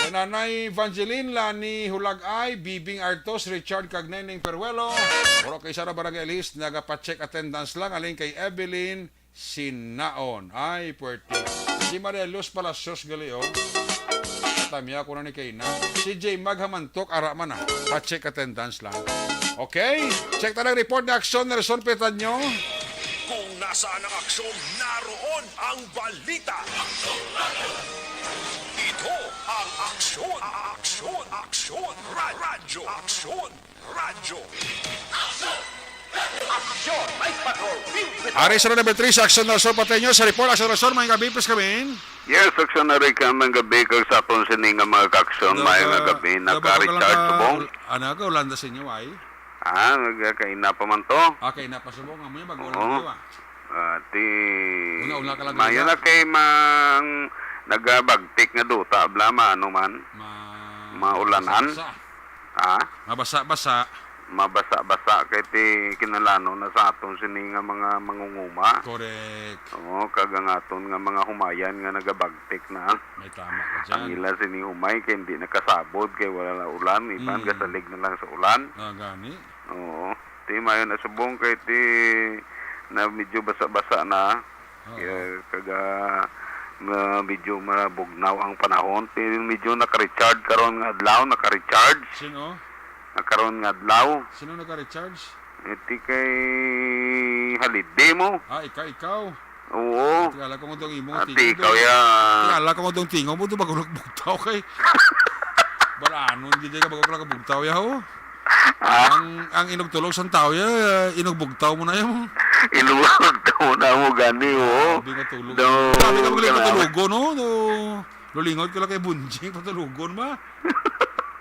Kay Nanay Evangeline, Lani Hulagay, Bibing Artos, Richard kag Neneng Peruelo. Puro kay Sara Barangay List, nagapa-check attendance lang. Alin kay Evelyn Sinaon. Ay, puwerte. Si Maria Luz Palacios gali, oh. Katamya ko na ni Kayna. Si J Mag Hamantok, ara man, ah. Pa-check attendance lang. Okay? Check ta lang report ni Aksyon Nelson Petanyo. Kung nasaan ang aksyon, naroon ang balita. Ito ang Aksyon, Aksyon, Aksyon, Ra-, Radyo, Aksyon, Radyo. Aksyon, Night Patrol, Field Patrol. Ari sa number three sa Aksyon Nelson Petanyo sa report. Aksyon Nelson, may gabi, please come in. Yes, Aksyon Eric, ang mga gabi kag sa aton sini nga mga kaaksyon, may nga gabi, naka-recharge subong. Ano ka, Yolanda sa inyo, ay? Ah, nagkakaina pa man to. Ah, kaina pa subong. Amo niya, bago lang kayo, ah. Ah, ti, una-una ka lang mayo na kay mang nagabagtik nga duta, bla, maano man. Ma-, maulanan. Basa-basa. Ha? Mabasa-basa. Mabasa-basa kay ti kinalano na sa aton sini nga mga mangunguma. Correct. Oo, kag ang aton nga mga humayan nga nagabagtik na. May tama ka dyan. Ang ila sini humay kay hindi nakasabod kay wala na ulan. Iban gasalig na lang sa ulan. Ah, gani. Oo. Ti mayo na subong kay ti na medyo basa-basa na. Oo. Kaya kaga nga medyo mabugnaw ang panahon. Ti medyo naka-recharge karon nga adlaw, naka-recharge. Sino? Na karon nga adlaw. Sino naka-recharge? Eh, ti kay Halide mo. Ah, ikaw, ikaw. Oo. Ti ala ko nga dong imo, ah, ti ti ikaw dong, ya. Ti ala ko nga dong tingo mo, do bago nagbugtaw kay. Balanon, di ka bago ka nagbugtaw, ya, ho? Ah, Ang, ang inugtulog sang tawo, ya, inugbugtaw mo na yun. Inugbugtaw mo na mo gani, oh. Grabe nga tulog. Do, Grabe ka magaling grabe. Patulugon, no? Do, lulingot ko lang kay Bunjing, patulugon ba?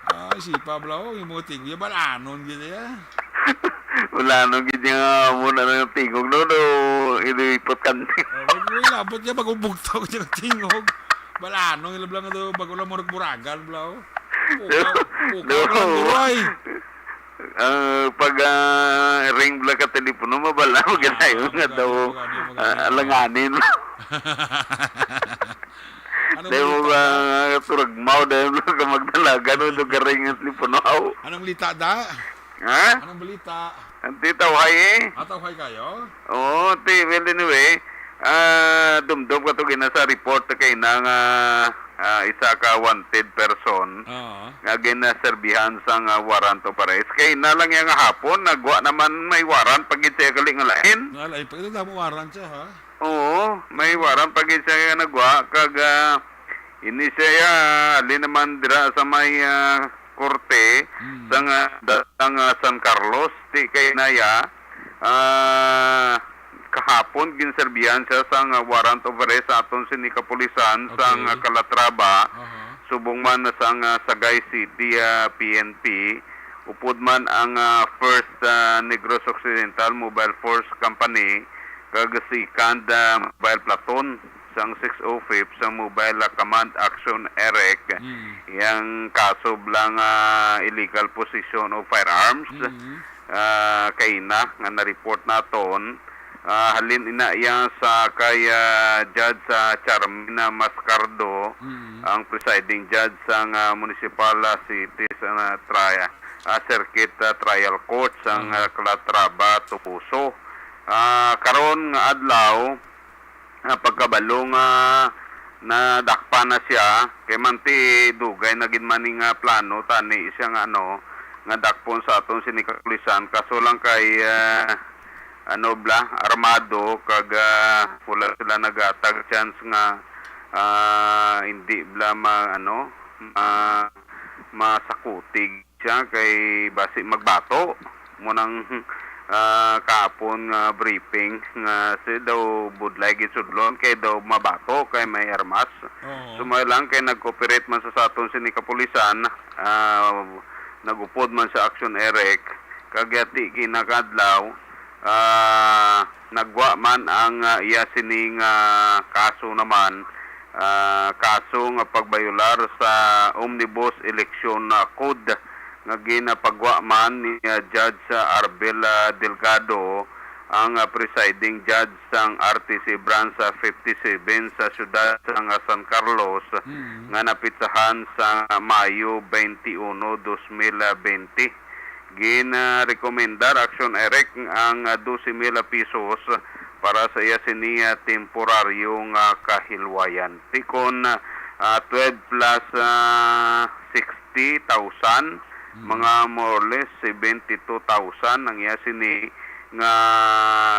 Ay, sipa, bla, oh, yung mga tingog, ya, balanon, gid, ya. Wala nang gid nga mo na ng tingog, no? Do, inipot ka. Oh, wag mo ilabot niya, pag ubugtaw niya ang tingog. Balanon, ilablang ito, bago lang murag-muragan, bla, oh. Pukaw, pukaw, No. Lang, buray. Ah, pag, ah, ring bla ka telepono, mabala mo Ah, ganayon nga magani, daw, magani, magani, ah, magani. Alanganin. Anong Dahil mo balita ba, da? Turagmaw, dahil mo ka magdalagan, no, do garing ang telepono, aw. Anong balita, da? Ha? Anong balita? Ang titaw, hay, eh. Ataw, hay kayo? Oo, ti, well, anyway, ah, dumdum ka to gina sa report kay na nga, ah, isa ka wanted person Oo. nga ginaserbihan sang, ah, warrant of arrest. Kay na lang yang hapon, nagwa naman may warrant pag gid siya gali nga lain. Wala, eh, pag ito mo warrant siya, ha? Oo, may warrant pag gid siya nga nagwa, kag, ah, ini siya, ah, ali naman dira sa may, ah, korte Mm. sang, ah, da-, sang, ah, San Carlos, ti kay naya, ah, kahapon ginserbihan siya sang, ah, warrant of arrest sa aton sini kapulisan sang, Okay. ah, Calatrava, Aha. subong man na sang, ah, Sagay City, ah, P N P, upod man ang, ah, First, ah, Negros Occidental Mobile Force Company kag Second, ah, Mobile Platoon sang six oh fifth sa Mobile, ah, Command Action Erek, Mm. yang kaso bla nga illegal possession of firearms, Mm. ah, kaina nga na-report naton, ah, halin ina iya sa kay, ah, Judge, ah, Charmina Mascardo, Mm. ang presiding judge sang, ah, municipal, ah, city sa, ah, tri-, ah, circuit, ah, trial court sang, Mm. ah, Calatrava, Toboso. Ah, karon nga adlaw, ah, pagkabalo nga nadakpan na siya, kay manti dugay na gid man ni nga plano tani siya nga, ano, nga dakpon sa aton sini kapulisan, kaso lang kay, ah, ano bla, armado kag, ah, wala sila nagatag chance nga, ah, hindi bla ma-, ano, ma-, masakutig siya kay basi magbato. Mo nang, ah, kahapon nga briefing nga si daw budlay gid sudlon kay daw mabato kay may armas. Oo. Sumay lang kay nag-cooperate man sa, sa aton sini kapulisan, ah, nagupod man sa Action Erek, kag yati kinakadlaw, ah, nagwa man ang, ah, iya sining, ah, kaso naman, ah, kaso nga pagbayolar sa Omnibus Election, ah, Code nga ginapagwa man ni, ah, Judge, ah, Arbel, ah, Delgado, ang, ah, presiding judge sang R T C Branch, ah, fifty-seven sa siyudad sang, ah, San Carlos, Mm. nga napitsahan sa Mayo twenty-one, dos mil bente. Ginarekomendar, Action Erek, ang, ah, dose mil pesos para sa iya sini, ah, temporaryo nga kahilwayan. Ti kon, ah, twelve plus, ah, sixty thousand, Mm. mga more or less seventy-two thousand ang iya sini nga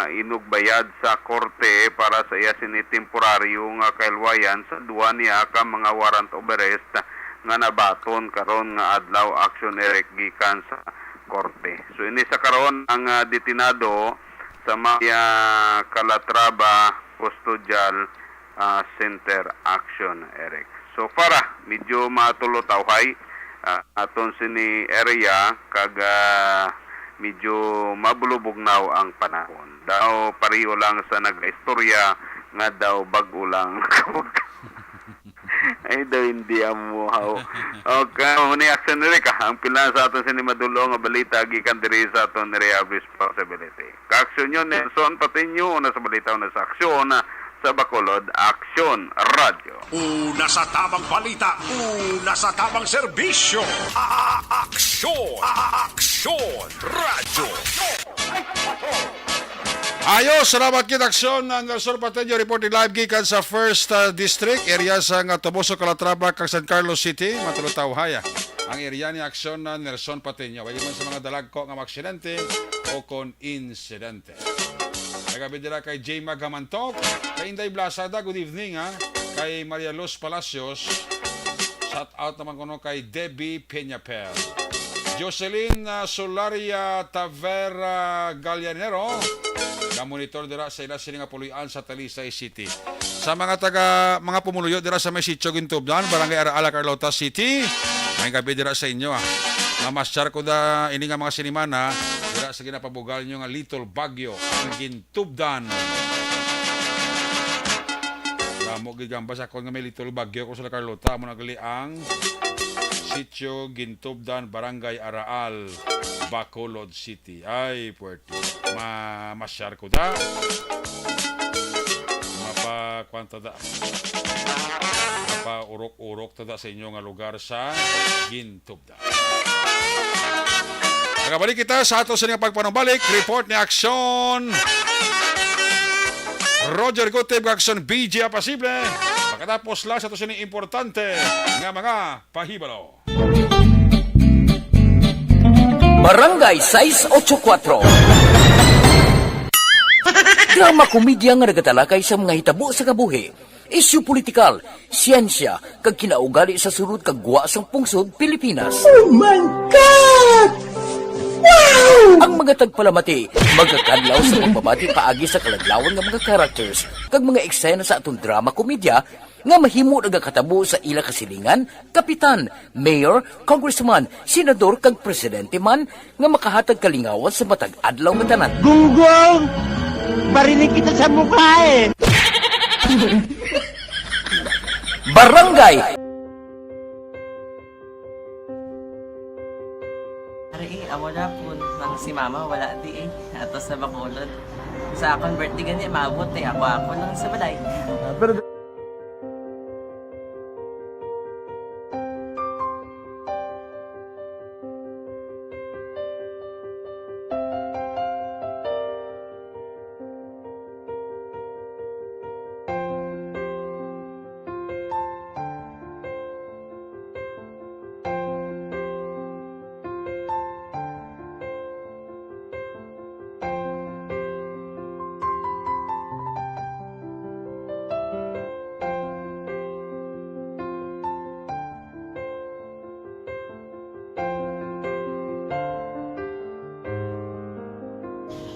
inugbayad sa korte para sa iya sini temporaryo nga kahilwayan sa duha niya ka mga warrant of arrest nga nabaton karon nga adlaw, Action Erek, gikan sa korte. So, ini sa karon ang, ah, detenado sa may, ah, Calatrava Custodial, ah, Center, Action Erek. So far, ah, medyo matulotawhay, ah, aton sini area kag, ah, medyo mabulubugnaw ang panahon. Daw pareho lang sa nagaistorya nga daw bag-o lang. Ay, daw hindi amo, haw. Okay, mo ni Action Erek, ah. Ang pila sa aton sini madulo nga balita gikan diri sa aton area of responsibility. Kaaksyon nyo, Nelson Patiño, una sa balita, una sa aksyon, sa Bacolod Aksyon Radyo. Una sa tamang balita, una sa tamang serbisyo. A-, a-, aksyon, a-, aksyon, radyo. Ayo, salamat kita, Aksyon, uh, Nelson Pateño, reporting live gikan sa First, uh, District, area sa nga Toboso, Calatrava, kag San Carlos City. Matulotawhay ang area ni Aksyon, uh, Nelson Pateño. Wagi man sa mga dalagko nga mga aksidente o kon insidente. Nagabi dira kay Jay Magamantok, kay Inday Blasada, good evening, ha. Kay Maria Luz Palacios, shout out naman kuno kay Debbie Peñapel. Jocelyn, ah, Solaria Tavera Gallanero, nga monitor dira sa ila sini nga puloy-an sa Talisay City. Sa mga taga, mga pumuluyo dira sa may Sitio Gintubdan, Barangay Araala, Carlota City, may gabi dira sa inyo, ah. Mamasyar ko da ini nga mga sinimana dira sa ginapabugal nyo nga Little Baguio, ang Gintubdan. Damo gid gamba sa akon nga may Little Baguio ko sa La Carlota, amo na gali ang Sitio Gintubdan, Barangay Araal, Bacolod City. Ay, puwerte. Ma-, masyar ko da. Mapa-, kwan ta da. Mapa-urok-urok ta da sa inyo nga lugar sa Gintubdan. Nagabalik kita sa ato sa inyong pagpanumbalik. Report ni Aksyon Roger Gutib, Aksyon B J Apasible. Pagkatapos lang sa ato sini importante nga mga pahibalo. Barangay sais ocho kuwatro. Drama komedya nga nagatalakay sa mga hitabo sa kabuhi, isyu politikal, siyensya, kag kinaugali sa sulod kag gwa sang pungsod Pilipinas. Oh my God! Wow! Ang mga tagpalamati magakadlaw sa pagbabati paagi sa kaladlawan nga mga characters kag mga eksena sa aton drama komedya nga mahimo nagakatabo sa ila kasilingan, kapitan, mayor, congressman, senador, kag presidente man nga makahatag kalingawan sa matag adlaw nga tanan. Gunggong! Barinig kita sa mukha eh! Barangay. Ari eh, amo na po nang si mama wala di eh. Ato sa Bacolod. Sa akong birthday gani, maabot eh. Ako-ako lang sa balay. Ah, pero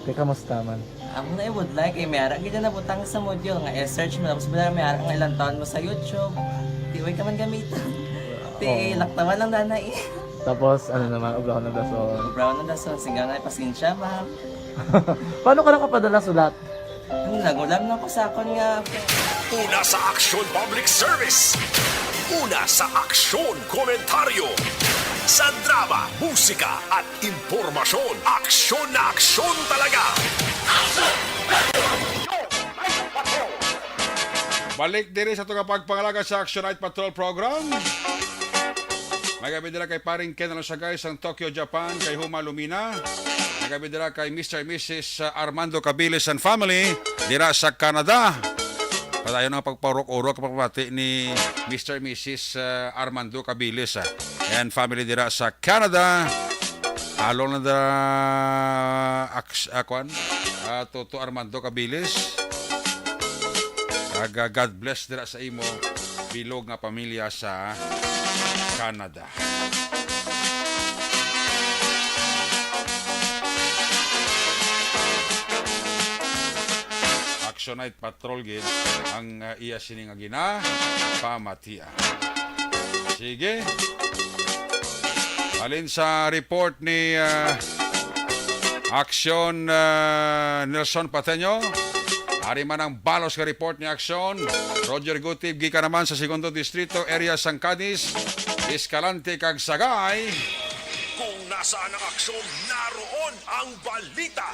Te, kamusta man? Amo na i-would like, eh, may ara gid na butang sa module nga i-search mo, tapos wala may ara nga ilang taon mo sa YouTube. Di, way ka man gamiton. Di, Oo. Laktawan lang dana eh. Tapos, ano naman, ubrahon ng dason. Ubrahon ng dason, singga na, pasensya, ma'am. Paano ka nakapadala sulat? Ano, nagulam na ko sa akon nga. Una sa aksyon, public service. Una sa aksyon, komentaryo. Sa drama, musika, at impormasyon, aksyon na aksyon talaga. Balik diri sa tunga pagpangalaga sa Action Night Patrol Program. May gabi dira kay paring Ken Alonsagay sang Tokyo, Japan, kay Huma Lumina. May gabi dira kay Mister and Missus Armando Cabiles and family dira sa Canada. Padayon ang pagpaurok-urok, pagpamati ni Mister and Missus, uh, Armando Cabiles, uh, and family dira sa Canada. Along na da, aks-, ah, kwan? Ah, Toto Armando Cabiles. Kag, ah, God bless dira sa imo bilog nga pamilya sa Canada. Action Night Patrol gid ang, ah, iya sini nga ginapamatian. Sige. Halin sa report ni, ah, Aksyon, ah, Nelson Pateño. Ari man ang balos nga report ni Aksyon Roger Gutib, gikan naman sa Segundo Distrito, area sang Canis, Escalante kag Sagay. Kung nasaan ang aksyon, naroon ang balita.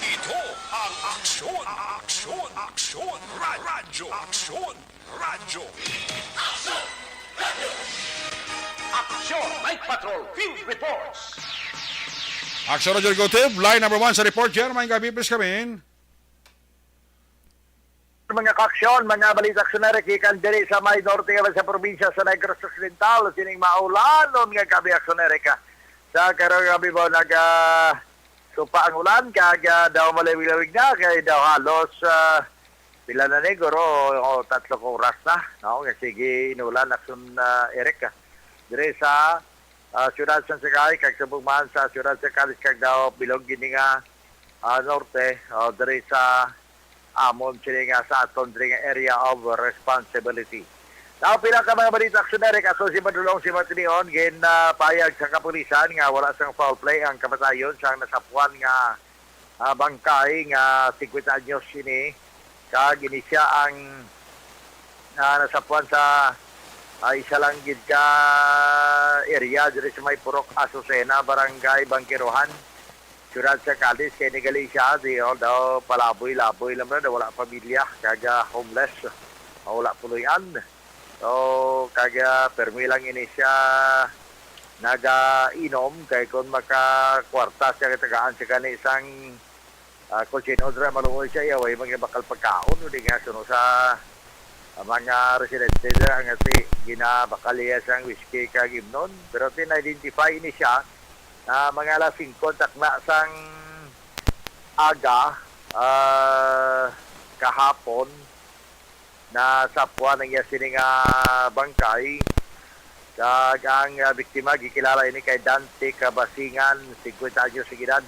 Ito ang Aksyon, Aksyon, Aksyon, Ra-, Radyo Aksyon. Radyo. Aksyon Night Patrol Field Reports. Aksyon Roger Gutib, line number one sa report, Jer. May gabi, please come in. Mga kaaksyon, mga balita aksyon, Eric, ikan diri sa may norte nga sa probinsya sa Negros Occidental, sining maulanon nga gabi aksyon, Eric. Sa karong gabi ba naga supa ang ulan, kag, ah, daw malawig-lawig na, kay daw halos, ah, pila na ni, guro, o, tatlo ka oras na, no? Nga sige, inulan, aksyon, ah, Eric, ah. Dire sa ah, siyudad sa Sagay, kag subong man sa siyudad sa Cadiz, kag daw bilog gini nga, ah, norte, o diri sa amon sini nga sa aton diri nga area of responsibility. Now, pila ka mga balita, Aksyon Eric, ato si Madulong si Matinion, gin, ah, payag sa kapulisan nga wala sang foul play ang kamatayon sang nasapuan nga, ah, bangkay nga singkwenta anyos ini, kag ini siya ang, ah, nasapuan sa, ah, isa lang gid ka area diri sa may Purok Azucena, Barangay Bangkirohan, siyudad sa Cadiz. Kay ni gali siya, di, oh, daw palaboy-laboy lang man, daw wala pamilya, kag, ah, homeless, ah, wala puloy-an. So, kag, ah, permi lang ini siya nagainom, kay kung makakwarta siya, tagaan siya gani sang, ah, kung sino dira maluoy siya, iya, way mga bakal pagkaon, o di nga, suno sa, ah, mga residente dira, nga si, ginabakal iya sang whisky kag imnon. Pero tin-identify ini siya na mga alas singko takna sang aga, ah, kahapon, nasapuan ang iya sini nga bangkay. Kag ang, ah, biktima gikilala ini kay Dante Kabasingan, singkwenta anyos ang edad.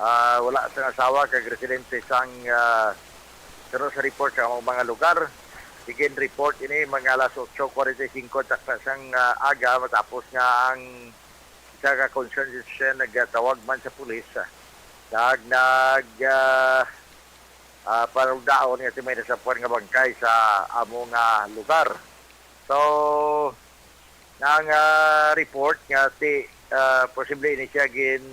Ah, wala sang asawa kag residente sang, ah, suno sa report sa mga lugar. Sige, report ini mga alas otso kwarenta y cinco takna sang, ah, aga, matapos nga ang isa ka concerned citizen nagtawag man sa pulis, ah, kag nag, ah, ah, panugdaon nga si may nasapuan nga bangkay sa amo nga lugar. So, ang, ah, report nga si, ah, posible ini siya gin,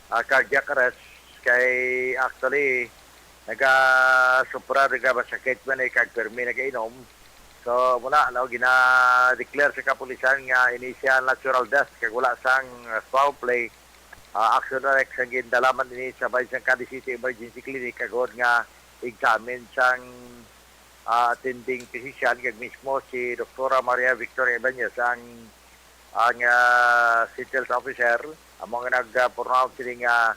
ah, cardiac arrest kay actually nagasupra, naga masakit man eh, kag permi nagainom. So, muna, no, gina-declare sa kapulisan nga ini siya natural death, kag wala sang, ah, foul play. Ah, Action Rx ang gindalaman ini sa bahin sang Cadiz City Emergency Clinic, agod nga examine sang, ah, attending physician, kag mismo si Doktora Maria Victoria Ibanez ang, ang, ah, City Health Officer, amo nga nag-pronounce sini nga,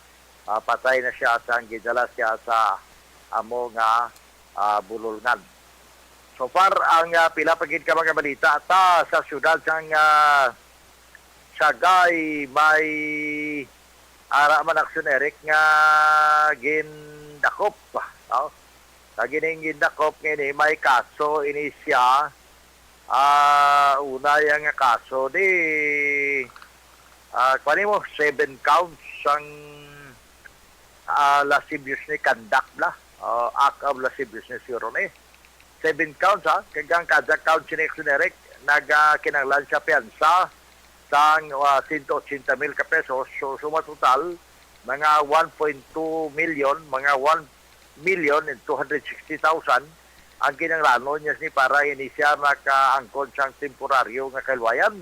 ah, patay na siya sang gidala siya sa amo nga, ah, bulolngan. So far, ang, ah, pila pa gid ka mga balita ta sa siyudad sang, ah, Sagay, may ara man, Action Eric, nga gindakop, no? Sa gining gindakop nga ini, may kaso ini siya. Ah, una yang kaso di, ah, kuwan mo, seven counts sang, ah, lasciviousness conduct bala. Ah, act of lasciviousness siguro ni. Seven counts, ha? Kag ang kada count sini, Action Eric, nagakinahanglan sa piyansa sang, ah, sento otsenta mil ka pesos. So, suma total, mga one point two million, mga one million and two hundred sixty thousand ang kinahanglanon niya sini para ini siya makaangkon sang temporaryo nga kaluwayan.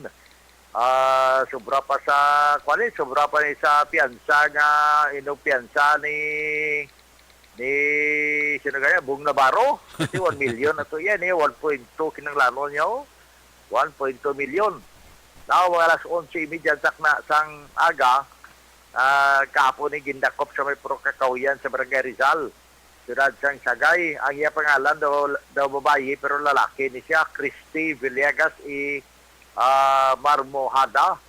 Ah, sobra pa sa, kuwan eh, sobra pa ni sa piyansa nga inupiyansa ni, ni, sino kaya? Bong Navarro. Kasi one million na to yan eh, one point two kinahanglanon niya, oh. One point two million. Now, mga alas onse y media takna sang aga, ah, kahapon ni gindakop sa may Purok Kakahuyan sa Barangay Rizal, siyudad sang Sagay. Ang iya pangalan daw, daw babayi, pero lalaki ni siya, Christy Villegas y, ah, Marmojada,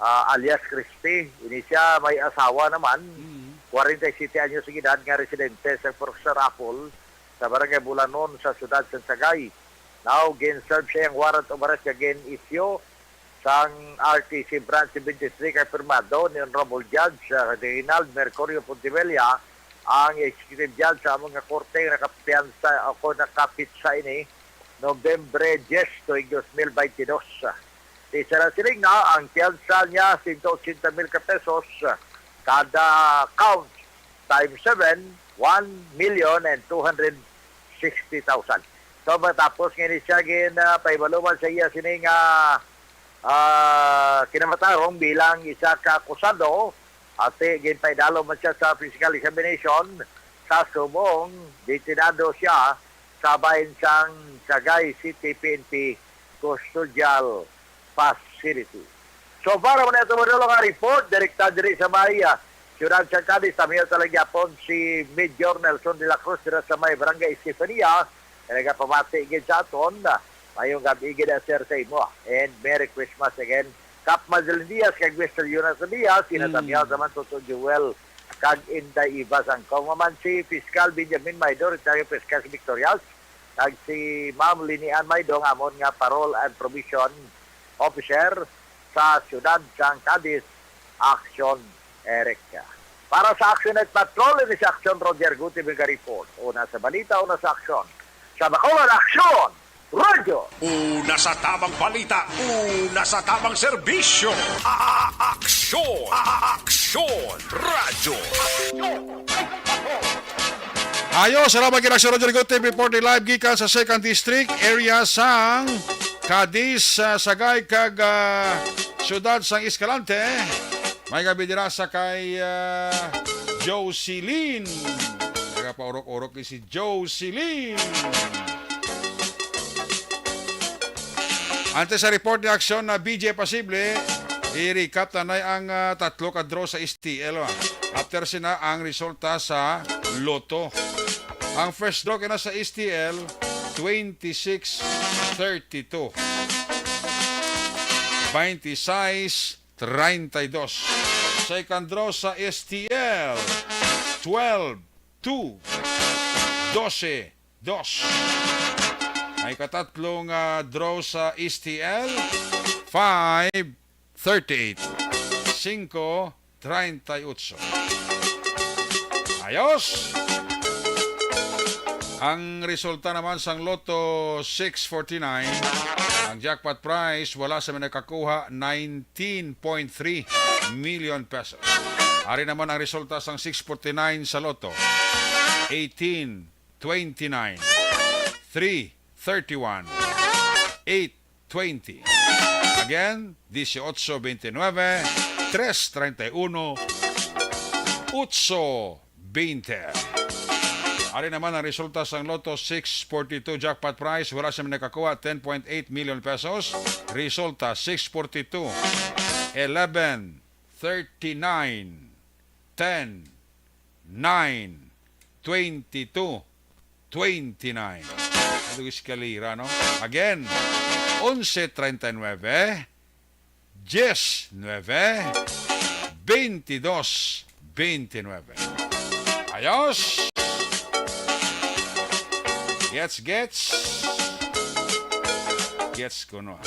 ah, alias Christy. Ini siya may asawa naman, Mm. kwarenta y siyete anyos ang edad, nga residente sa Purok Sarapol, sa Barangay Bulanon, sa siyudad sang Sagay. Now, gin-serve siya ang warrant of arrest nga gin-issue sang R T C Branch twenty-three, kay pirmado ni Honorable Judge, ah, Reginald Mercurio Pontivilla, ang executive judge sa among nga korte nga nakapiyansa o nakapitsa ini Nobyembre diyes tuig dos mil baynte dos. Isa na siling na ang piyansa niya, sento otsenta mil ka pesos kada count, times seven, one million and two hundred sixty thousand. So, matapos nga ni siya gin, ah, pahibaluman sa iya sini nga, ah, kinamatarong bilang isa ka akusado, ati ginpaidalo man siya sa physical examination sa subong detenado siya sa bahin sang Sagay City P N P Custodial Facility. So, para mo na ito, Manolo, nga report, direkta diri sa may, ah, siyudad sa Cadiz, tamiyo talaga gyapon si Major Nelson de la Cruz dira sa may Barangay Estefania, nga nagapamati gid sa aton. Ah, mayong gabi gid, ah, sir, sa imo, ah. And Merry Christmas again, Cap Madeline Diaz, kag Mister Jonas Diaz, sina Mm. Damiao Samantoso Joel, kag Inday Eva Sangkong. Maman si Fiscal Benjamin Maido, retired Fiscal sa Victorias, kag si Ma'am Linian Maido, nga amon nga Parole and Probation Officer sa siyudad sang Cadiz, Action Eric. Para sa Action Night Patrol, ini si Action Roger Guti, mga report. Una sa balita, una sa aksyon. Sa Bacolod, Action! Radyo! Una sa tamang balita, una sa tamang serbisyo. A-, a-, aksyon! A-, a-, aksyon! Radyo! Ayo, salamat kay Action Roger Guti, reporting live gikan sa Second District, area sang Cadiz, ah, Sagay, kag, ah, siyudad sang Escalante. May gabi dira sa kay, ah, Jocelyn. Nagapaurok-urok ni si Jocelyn. Antes sa report ni Aksyon na B J Pasible, i-recap ta na ang, ah, tatlo ka draw sa S T L, ah. After sina ang resulta sa Lotto. Ang first draw kina sa S T L, twenty-six thirty-two. Twenty-six treinta y dos. Second draw sa S T L, twelve two, doce dos. May katatlo nga draw sa S T L, five thirty-eight, cinco treinta y ocho. Ayos! Ang resulta naman sang Lotto six forty-nine, ang jackpot prize, wala sa may nakakuha, nineteen point three million pesos. Ari naman ang resulta sang six forty-nine sa Lotto, eighteen, twenty-nine, three thirty-one, eight twenty. Again, dieciocho veintinueve, tres treinta y uno, ocho veinte. Ari naman ang resulta sang Lotto six forty-two jackpot prize. Wala siya nakakuha, ten point eight million pesos. Resulta, six forty-two, eleven thirty-nine, ten, nine, twenty-two, twenty-nine. Ito yung eskalera, no? Again, onse treinta y nueve, dies nueve, veintidós veintinueve. Ayos! Gets, gets. Gets ko, no?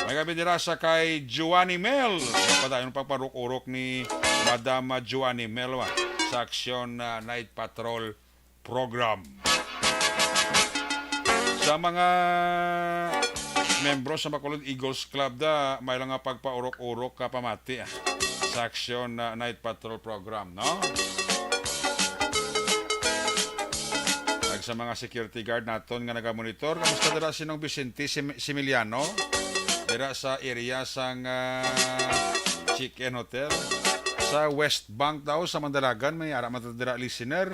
May gabi dira sa kay Joanny Mel. Padayon pagparuk-urok ni Madam Joanny Mel, wa, sa Aksyon, ah, Night Patrol Program. Sa mga membro sa Bacolod Eagles Club da, may lang nga pagpaurok-urok ka pamati, ah, sa Aksyon, ah, Night Patrol Program, no? Kag sa mga security guard naton nga nagamonitor, kamusta dira si Nong Vicente Sim-, Similiano? Dira sa area sang, ah, Chicken Hotel. Sa West Bank daw, sa Mandalagan, may ara man dira listener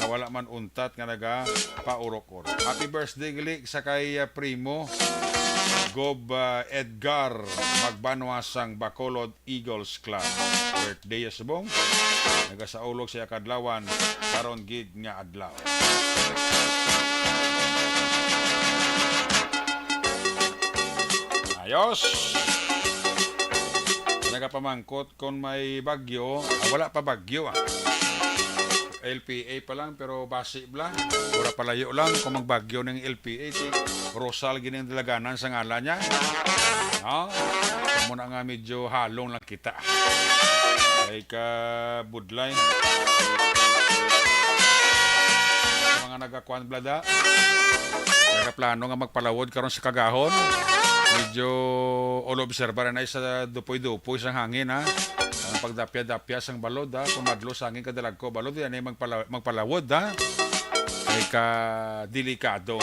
nga wala man untat nga nagapaurok-urok. Happy birthday gali sa kay, ah, Primo Gob, ah, Edgar Magbanwa sang Bacolod Eagles Club. Birthday ya subong. Nagasaulog siya kadlawan karon gid nga adlaw. Ayos. Nagapamangkot kon may bagyo. Ah, wala pa bagyo, ah. L P A pa lang, pero basi bla. Ura palayo lang kung magbagyo ning L P A. Si Rosal gini ang dalaganan sa ngalan niya. No? Amo na nga medyo halong lang kita. Ay ka budlay. Sa mga nagakuan blada, nagaplano nga magpalawod karon sa kagahon. Medyo olo obserbar na sa dupoy-dupoy sang hangin, ha. Ang pagdapya-dapya sang balod, ha. Kung madlo sa hangin, kadalagko balod, yan ay magpala-, magpalawod, ha. Ay ka delikado.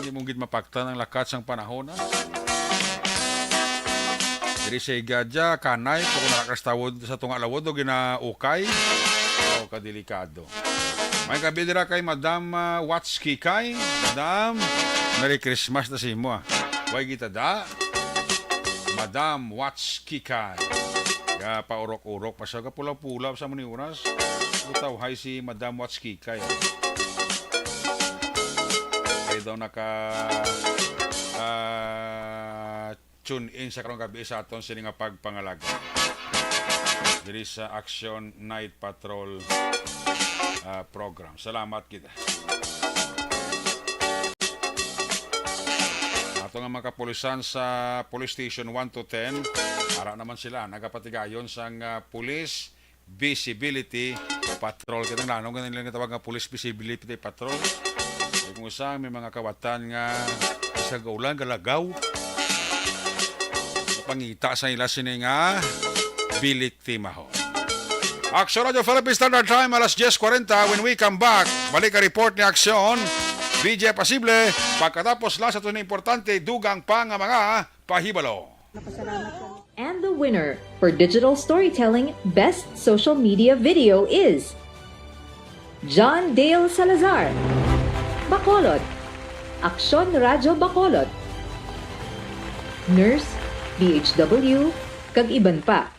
Hindi mo gid mapaktan ang lakat sang panahon, ha. Diri sa Higadya, kanay, kung nakakastawod sa tunga lawod o ginaukay, o kadelikado. May gabi dira kay Madam, ah, Watch Kikay. Madam, Merry Christmas na sa imo, ah. Way kita da. Madam Watch Kikay. Ga paurok-urok pa siya, ga pula-pula sa muni oras. Utaw hay si Madam Watch Kikay. Kay daw naka, ah, tune in sa karong gabi sa aton sini nga pagpangalaga diri sa Action Night Patrol, ah, program. Salamat kita. Ato nga mga kapulisan sa Police Station one to ten, ara naman sila, nagapatigayon sang, ah, Police Visibility Patrol. Kita nga, ano nga nila tawag nga Police Visibility Patrol? Ay, kung usa, may mga kawatan nga isang ulan, galagaw. Pangita sa ila sini nga biliktima ho. Action Radio Philippine Standard Time, alas diyes kwarenta. When we come back, balik ang report ni Action, V J Pasible, pagkatapos lang sa ito importante, dugang pa nga mga pahibalo. And the winner for digital storytelling best social media video is John Dale Salazar, Bacolod, Aksyon Radyo Bacolod, Nurse, D H W, kag iban pa.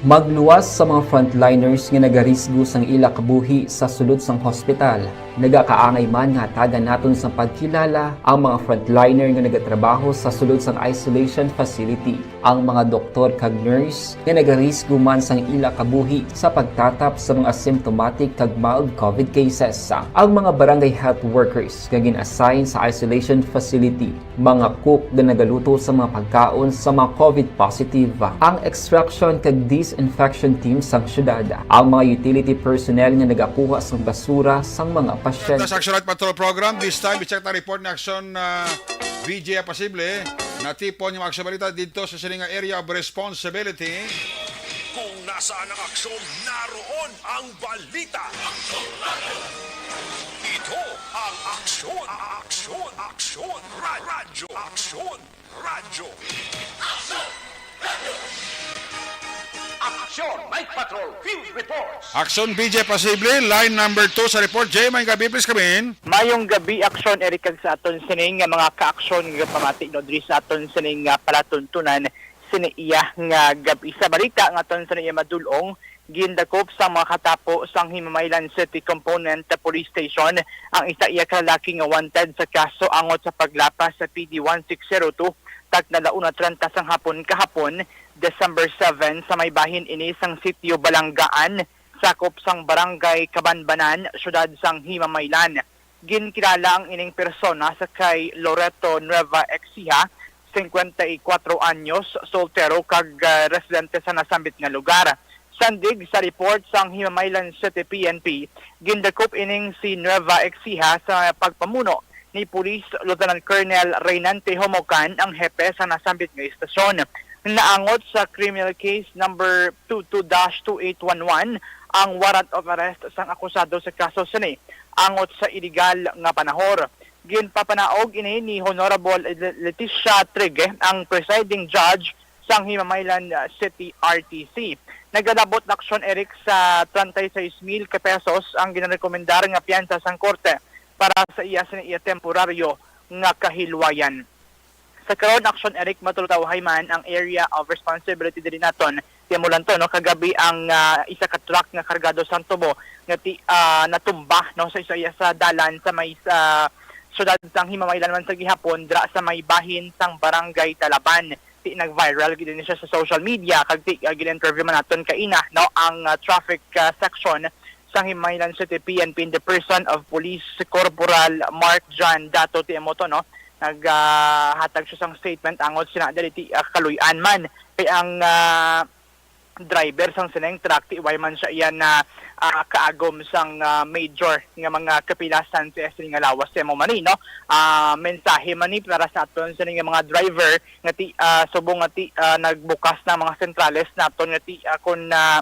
Magluwas sa mga frontliners nga nagarisgo sang ila kabuhi sa sulod sang hospital. Nagakaangay man nga hatagan naton sang pagkilala ang mga frontliner nga nagatrabaho sa sulod sang isolation facility, ang mga doktor kag nurse nga nagarisgo man sang ila kabuhi sa pagtatap sa mga asymptomatic kag mild COVID cases, ang mga barangay health workers nga gin-assign sa isolation facility, mga cook nga nagaluto sa mga pagkaon sa mga COVID positive, ang extraction kag disinfection team sang syudad, ang mga utility personnel nga nagakuha sang basura sang mga pasyente. Sa Action Night Patrol Program, this time, i-check na report ni Action, ah, V J Pasible. Natipon yung mga balita dito sa sining nga area of responsibility. Kung nasaan ang aksyon, naroon ang balita. Ito ang Aksyon, Aksyon, Aksyon, Ra- Radyo, Aksyon, Radyo. Aksyon, Night Patrol, Field Reports. Action V J Pasible, line number two sa report. Jay, may gabi, please come in. Mayong gabi, Aksyon Eric, kag sa aton sining nga mga kaaksyon nga pamati, no, diri sa aton sining nga palatuntunan sini iya nga gabi. Sa balita nga aton sining iya madulong, gindakop sa mga katapo sang Himamaylan City Component Police Station ang isa iya ka lalaki nga wanted sa kaso angot sa paglapas sa P D one six zero two, takna la una trenta sang hapon kahapon, December seven, sa may bahin ini sang sitio Balanggaan, sakop sang Barangay Kabanbanan, siyudad sang Himamaylan. Ginkilala ang ining persona sa kay Loreto Nueva Ecija, singkwenta y kuwatro anyos, soltero kag, ah, residente sa nasambit nga lugar. Sandig sa report sang Himamaylan City P N P, gindakop ining si Nueva Ecija sa pagpamuno ni Police Lieutenant Colonel Reynante Homocan, ang hepe sa nasambit nga istasyon. Naangot sa criminal case number two two dash two eight one one ang warrant of arrest sang akusado sa kaso sini angot sa iligal nga panahor. Ginpapanaog ini ni Honorable Le- Leticia Trigue, ang presiding judge sang Himamaylan, uh, City R T C. Nagalabot na, Aksyon Eric, sa treinta y seis mil ka pesos ang ginarekomendar nga piyansa sang korte para sa iya sini iya temporaryo nga kahilwayan. Sa karon, Aksyon Eric, matultawhay man ang area of responsibility diri naton. Tiamulan to, no, kagabi ang, ah, isa ka truck nga kargado sang tubo nga ti, ah, natumba, no, sa isa iya sa dalan sa may sa siyudad sang Himamaylan man sa gihapon, dira sa may bahin sang Barangay Talaban. Ti nag-viral gid ini siya sa social media, kag ti, ah, gin-interview man naton kaina, no, ang, ah, traffic, ah, section sang Himamaylan City P N P in the person of Police Corporal Mark John Dato T M Oto, no? Naghatag siya sang statement angot sina diri ti, ah, kaluy-an man kay ang, ah, driver sang sining truck ti way man siya iya na, ah, kaagom sang, ah, major nga mga kapilasan sa sining nga lawas sa amo man ni, no? Ah, mensahe man ni para sa aton sining nga mga driver nga ti, ah, subong nga ti, ah, nagbukas na mga sentrales naton nga ti, ah, kun, ah,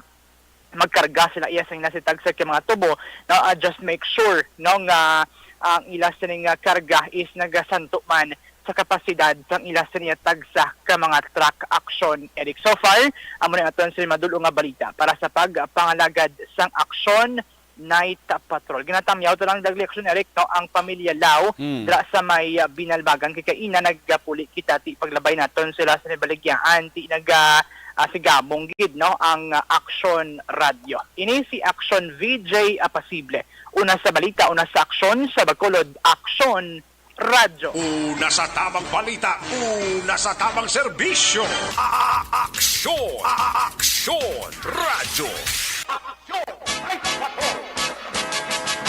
magkarga sila iya sing nasitag sa mga tubo, no? Ah, just make sure, no, nga ang ila sining nga karga is nagasanto man sa kapasidad sang ila sining tagsa ka mga truck. Aksyon Eric, so far, amo na aton sa madulong nga balita para sa pagpangalagad sang Aksyon Night Patrol. Ginatamyaw to lang dagli, Aksyon Eric, no, ang pamilya Lao, Mm. dira sa may, ah, Binalbagan, kay kaina nagapuli kita ti paglabay naton sila sa may baligyaan ti naga, ah, sigabong gid, no, ang, ah, Aksyon Radyo. Ini si Aksyon V J Apasible. Una sa balita, una sa aksyon, sa Bacolod, Aksyon Radyo. Una sa tamang balita, una sa tamang serbisyo. A-, aksyon, a-, aksyon, radyo.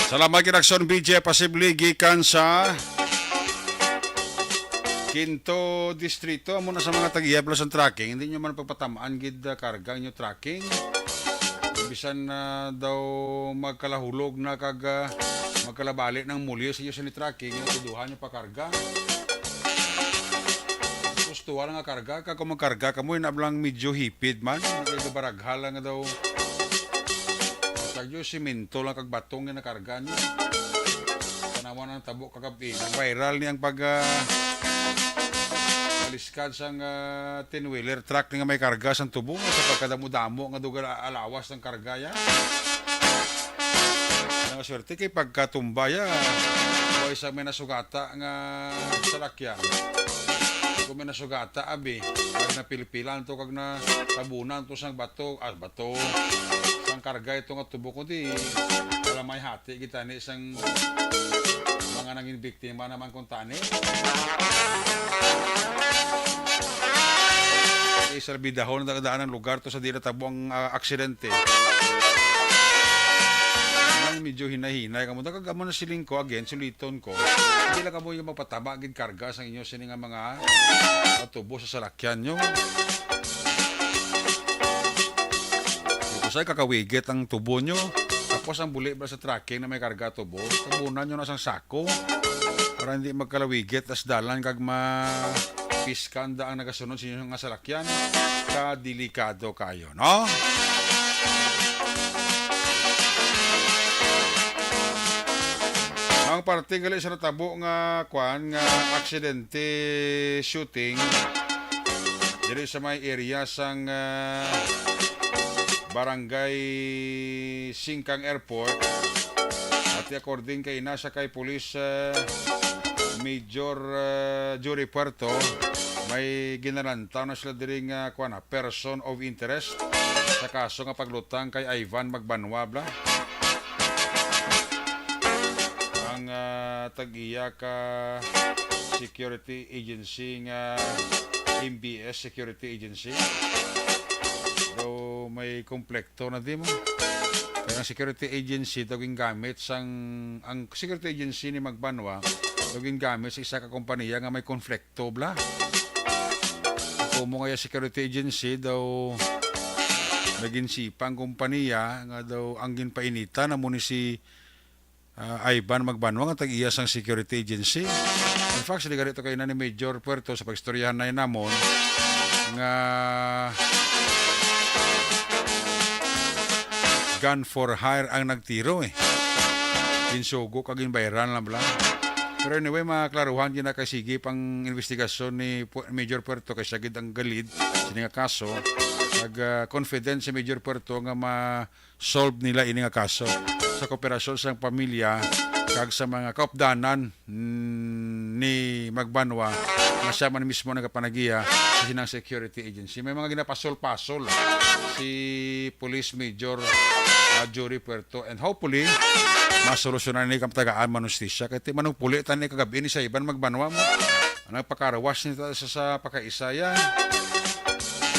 Salamat gid, Aksyon B J, posible gikan sa Quinto Distrito. Amo na sa mga tag-iya plus ang tracking, hindi nyo man pagpatamaan gid, ah, karga ang inyo tracking. Bisan na daw magkalahulog na kag, ah, magkalabali ng mulyo sa iyo sa ni tracking, yung tuduhan nyo pakarga. Gusto lang nga karga, kag kung magkarga ka mo, inablang medyo hipid man, nagbaragha lang nga daw. Tagyo simento lang kag batong nga nakarga nyo. Tanawan ang tabo kagabi. Nag-viral ni ang pag, ah, paliskad sang, ah, ten-wheeler truck nga may karga sang tubo sa pagkadamo-damo nga dugal alawas ng karga ya. Ang swerte kay pagkatumba ya, way sa may nasugata nga salakyan. Kung may nasugata, abi, kag napilpilan to, kag natabunan to sang bato, ah, bato, sang karga ito nga tubo, kundi wala may hati kita ni sang mga nangin biktima naman kung tani. Isalbidahon na daan ang lugar to sa di natabo ang, ah, aksidente. Ang medyo hinay-hinay kamo, kag amo na siling ko, again, suliton ko. Hindi lang kamo yung magpataba gid karga sa inyo sini nga mga, ah, tubo sa salakyan nyo. Di ko say kakawigit ang tubo nyo. Tapos ang buli ba sa tracking na may karga tubo, tabunan nyo na sang sako para hindi magkalawigit as dalan kag mapiskanda ang nagasunod sa inyo nga salakyan. Kadelikado kayo, no? Ang parte gali sa natabo nga kwan nga aksidente, shooting diri sa may area sang, ah, Barangay Singkang Airport. At according kay nasa kay Police, ah, Major, ah, Jory Puerto, may ginalantaw na sila diri nga, kuwan na, person of interest sa kaso nga paglutang kay Ivan Magbanwa, bla. Ang, ah, tag-iya ka security agency nga M B S Security Agency. Daw may komplekto na di mo. Kaya ang security agency daw gingamit sang, ang security agency ni Magbanwa daw gingamit sa isa ka kompanya nga may konflikto, bla. Kumo nga security agency daw naginsipa ang kompanya nga daw ang ginpainitan na mo ni si, ah, Ivan Magbanwa nga tag-iya sang security agency. In fact, sila gani to kay na ni Major Puerto sa pagstoryahan na namon nga gun for hire ang nagtiro eh. Ginsugo kag ginbayran lang bala. Pero anyway, maklaruhan gina kay sige pang investigasyon ni Pu-, Major Puerto kay siya gid ang galid sini nga kaso. Nag, ah, confident si Major Puerto nga ma-solve nila ini nga kaso sa kooperasyon sa pamilya kag sa mga kaupdanan, mm, ni Magbanwa nga siya man mismo nagapanagiya sa sinang security agency. May mga ginapasol-pasol si Police Major, ah, Jory Puerto, and hopefully masolusyonan ni kamatagaan man hustisya kay ti manugpuli tani kagabi ni sa Ivan Magbanwa mo. Nagpakarawas ni ta sa, sa pakaisa ya.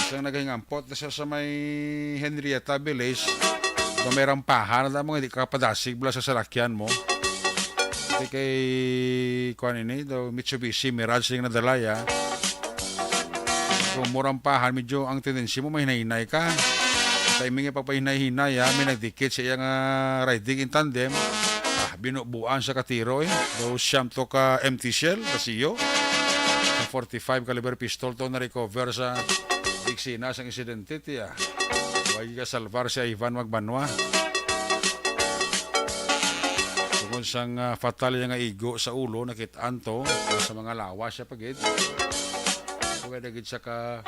Isang naghingampot na siya sa may Henrietta Village. Kung may rampahan na mo, hindi ka padasig bala sa salakyan mo. Hindi kay, kuan ini, daw Mitsubishi Mirage yung nadala ya. Kung mo rampahan, medyo ang tendency mo, mahinay-hinay ka. Timing yung pagpahinay-hinay, ha? May nagdikit sa iyang, ah, riding in tandem. Ah, binubuan sa katiro, eh. Daw siyam to ka M T shell, kasiyo. Sa forty-five caliber pistol to na-recover sa eksena sang insidente, tiya. Way ka salvar si Ivan Magbanwa. Tungod sang, ah, fatal nga igo sa ulo, nakit-an to, sa mga lawas siya pagid. Way na gid siya ka,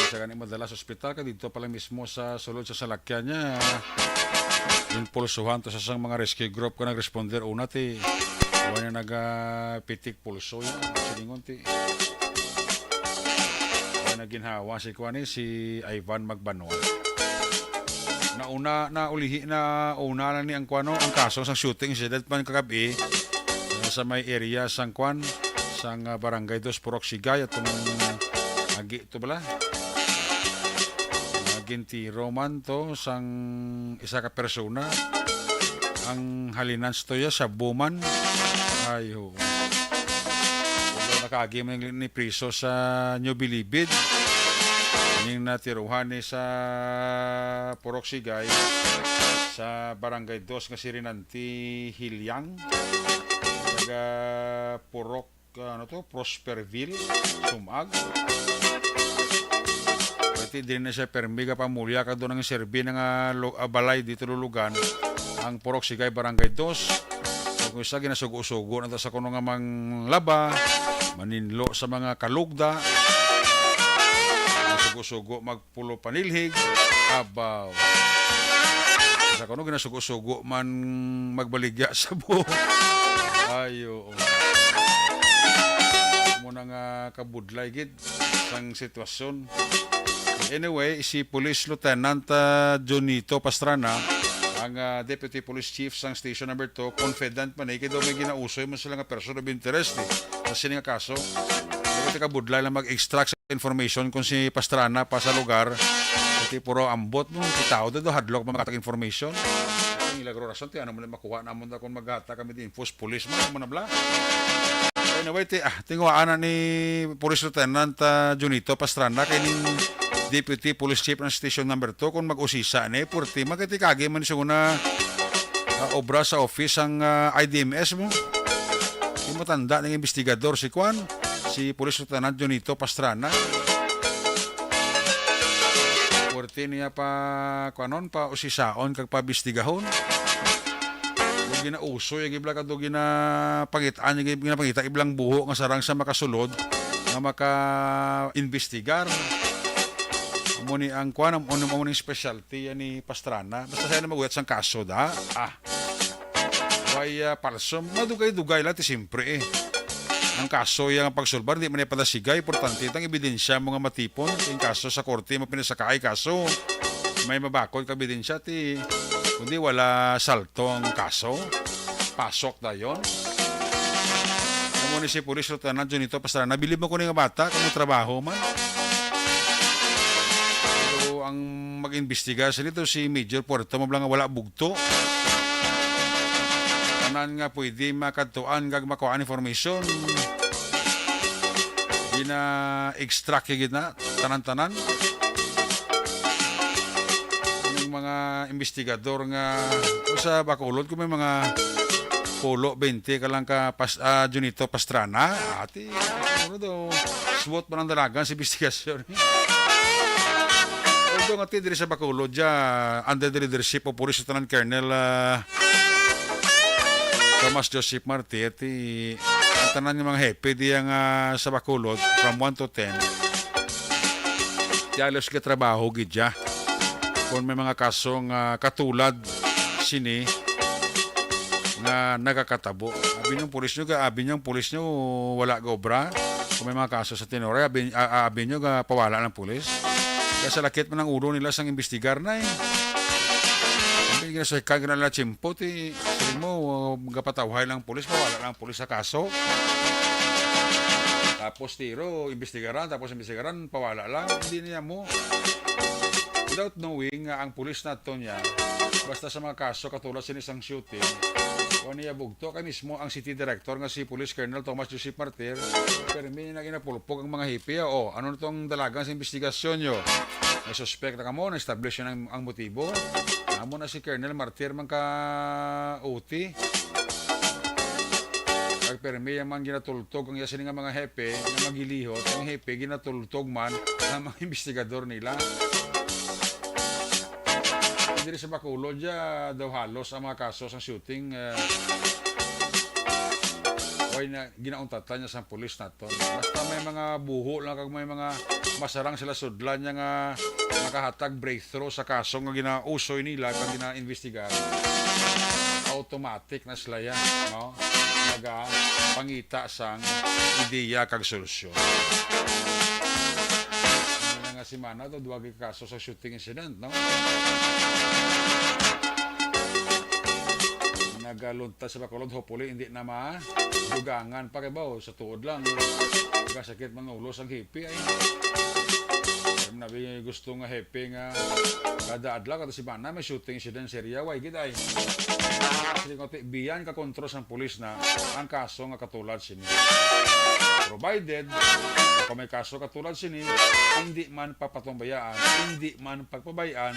siya gani madala sa ospital, ka dito pala mismo sa sulod sa salakyan niya. Impulsuhan to sa sang mga rescue group ka nag-responder una, ti wala na nagapitik pulso yan. Silingon, ti wala na ginhawa si kuan, eh, si Ivan Magbanwa. Nauna, naulihi na una na ni ang kuan, no, ang kaso sang shooting incident man kagab-i, ah, sa may area sang kuan, sang, ah, Barangay Dos Purok Sigay, atong agi to bala. Ah, gintiro man to sang isa ka persona. Ang halinan sa tuya, shabu man. Ay, oo. Pero nakaagi man ni priso sa New Bilibid. Ning natiruhan ni sa Purok Sigay, sa Barangay Dos nga si Renante Hilyang, taga Purok, ano to, Prosperville, Sumag. Pwede din na siya permi ka pamulya ka doon ang serbi na nga lo-, ah, balay dito lulugan ang Purok Sigay Barangay Dos. Kung isa, ginasugo-sugo na ta sa kuno nga manglaba, maninlo sa mga kalugda, sugo-sugo magpulo panilhig, abaw. Sa kuno, ginasugo-sugo man magbaligya sa buhok. Ay, oo. Mo na nga kabudlay gid sang sitwasyon. Anyway, si Police Lieutenant, ah, Junito Pastrana, ang, ah, Deputy Police Chief sang Station Number Two, confident man eh, kay daw may ginausoy man sila nga person of interest eh, sa sini nga kaso. Pero tika budlay lang mag-extract sa information kung si Pastrana pa sa lugar, pati puro ambot mo, kitao daw, daw hadlok man makatag information. Ang ilagro rason, ti ano mo na makuha namon na kung maghata kami di infos, police man, mo na bla. Anyway, ti, ah, tinguhaan na ni Police Lieutenant, ah, Junito Pastrana, kay ning Deputy Police Chief ng Station Number Two, kung mag-usisa ni, purti, magkatikagi man siya una, ah, obra sa office ang, ah, I D M S mo. Di mo tanda ng investigador si Kwan, si Police Lieutenant Junito Pastrana. Purti niya pa, kwanon, pa usisaon kag pabistigahon. Yung ginausoy, yung ibla ka do ginapangitaan, yung ginapangita, iblang buho nga sarang sa makasulod, nga maka-investigar. Amo ni ang kwan, amo, amo ni specialty yan ni Pastrana. Basta siya na maguyat sang kaso, da. Ah. Way, ah, palso. Madugay-dugay lang, ti siyempre eh. Ang kaso, yung pagsulbar, di man ipadasigay. Importante, itang ebidensya mo nga matipon. Yung kaso sa korte, mapinasakay kaso. May mabakod ka ebidensya, ti. Kundi wala salto ang kaso. Pasok dayon. Amo ni si Police Lieutenant Junito Pastrana, bilib mo ko ni nga bata, kung trabaho man. Pero ang mag-imbestiga sa dito si Major Puerto, mabla nga wala bugto. Tanan nga pwede makadtuan kag makuha information. Gina-extract gid na, tanan-tanan. Yung mga investigador nga sa Bacolod, kung may mga pulo, bente ka lang ka pas-, ah, Junito Pastrana, ati, ano daw, suot man ang dalagan sa investigasyon. Although nga ti diri sa Bacolod, dya, under the leadership of Police Lieutenant Colonel, ah, Tomas Joseph Martir, ti, ang tanan nga mga hepe diya nga sa Bacolod, from one to ten, ti halos gatrabaho gid dya. Kung may mga kaso nga katulad sini nga nagakatabo. Abi niyong pulis nyo, ga-, abi niyong pulis nyo, wala ga obra. Kung may mga kaso sa Tinore, abi, a-, a-, abi nyo, ga pawala ng pulis. Kaya sa lakit man ang ulo nila sang imbestigar na eh. Abi, ginasuhikan ka na nila tsimpo, ti, sige mo, gapatawhay lang pulis, pawala lang pulis sa kaso. Tapos tiro, imbestigaran, tapos imbestigaran, pawala lang. Hindi niya mo. Without knowing nga ang pulis nato niya, basta sa mga kaso katulad sini sang shooting, wa niya bugto kay mismo ang city director nga si Police Colonel Tomas Joseph Martir, permi na ginapulpog ang mga hipi, "O, ano na tong dalagan sa investigasyon nyo? May suspect na kamo, na-establish na ang, ang motibo." Amo na si Colonel Martir man ka O T. Kag permi man ginatultog ang iya sini nga mga hepe nga magilihot, ang hepe ginatultog man ang mga investigador nila. Diri sa Bacolod, dya daw halos ang mga kaso sa shooting, eh, way na ginauntatan niya sa pulis nato. Basta may mga buho lang kag may mga masarang sila sudlan niya nga makahatag breakthrough sa kaso nga ginausoy nila kag gina-investigar, automatic na sila yan, no? Nagapangita sang ideya kag solusyon. Nga semana to, duha gid ka kaso sa shooting incident, no? Nagaluntas sa Bacolod, hopefully, hindi na madugangan pa kay bawo, sa tuod lang. Kasakit man ulo sang hepe, ay. Kaya nabi gusto nga hepe nga kada adlaw, kada semana, may shooting incident sa area, way gid ay. Kasi kung ti-, biyan ka kontrol sang pulis na ang kaso nga katulad sini. Provided, kung may kaso katulad sini, hindi man papatumbayaan, hindi man pagpabayaan,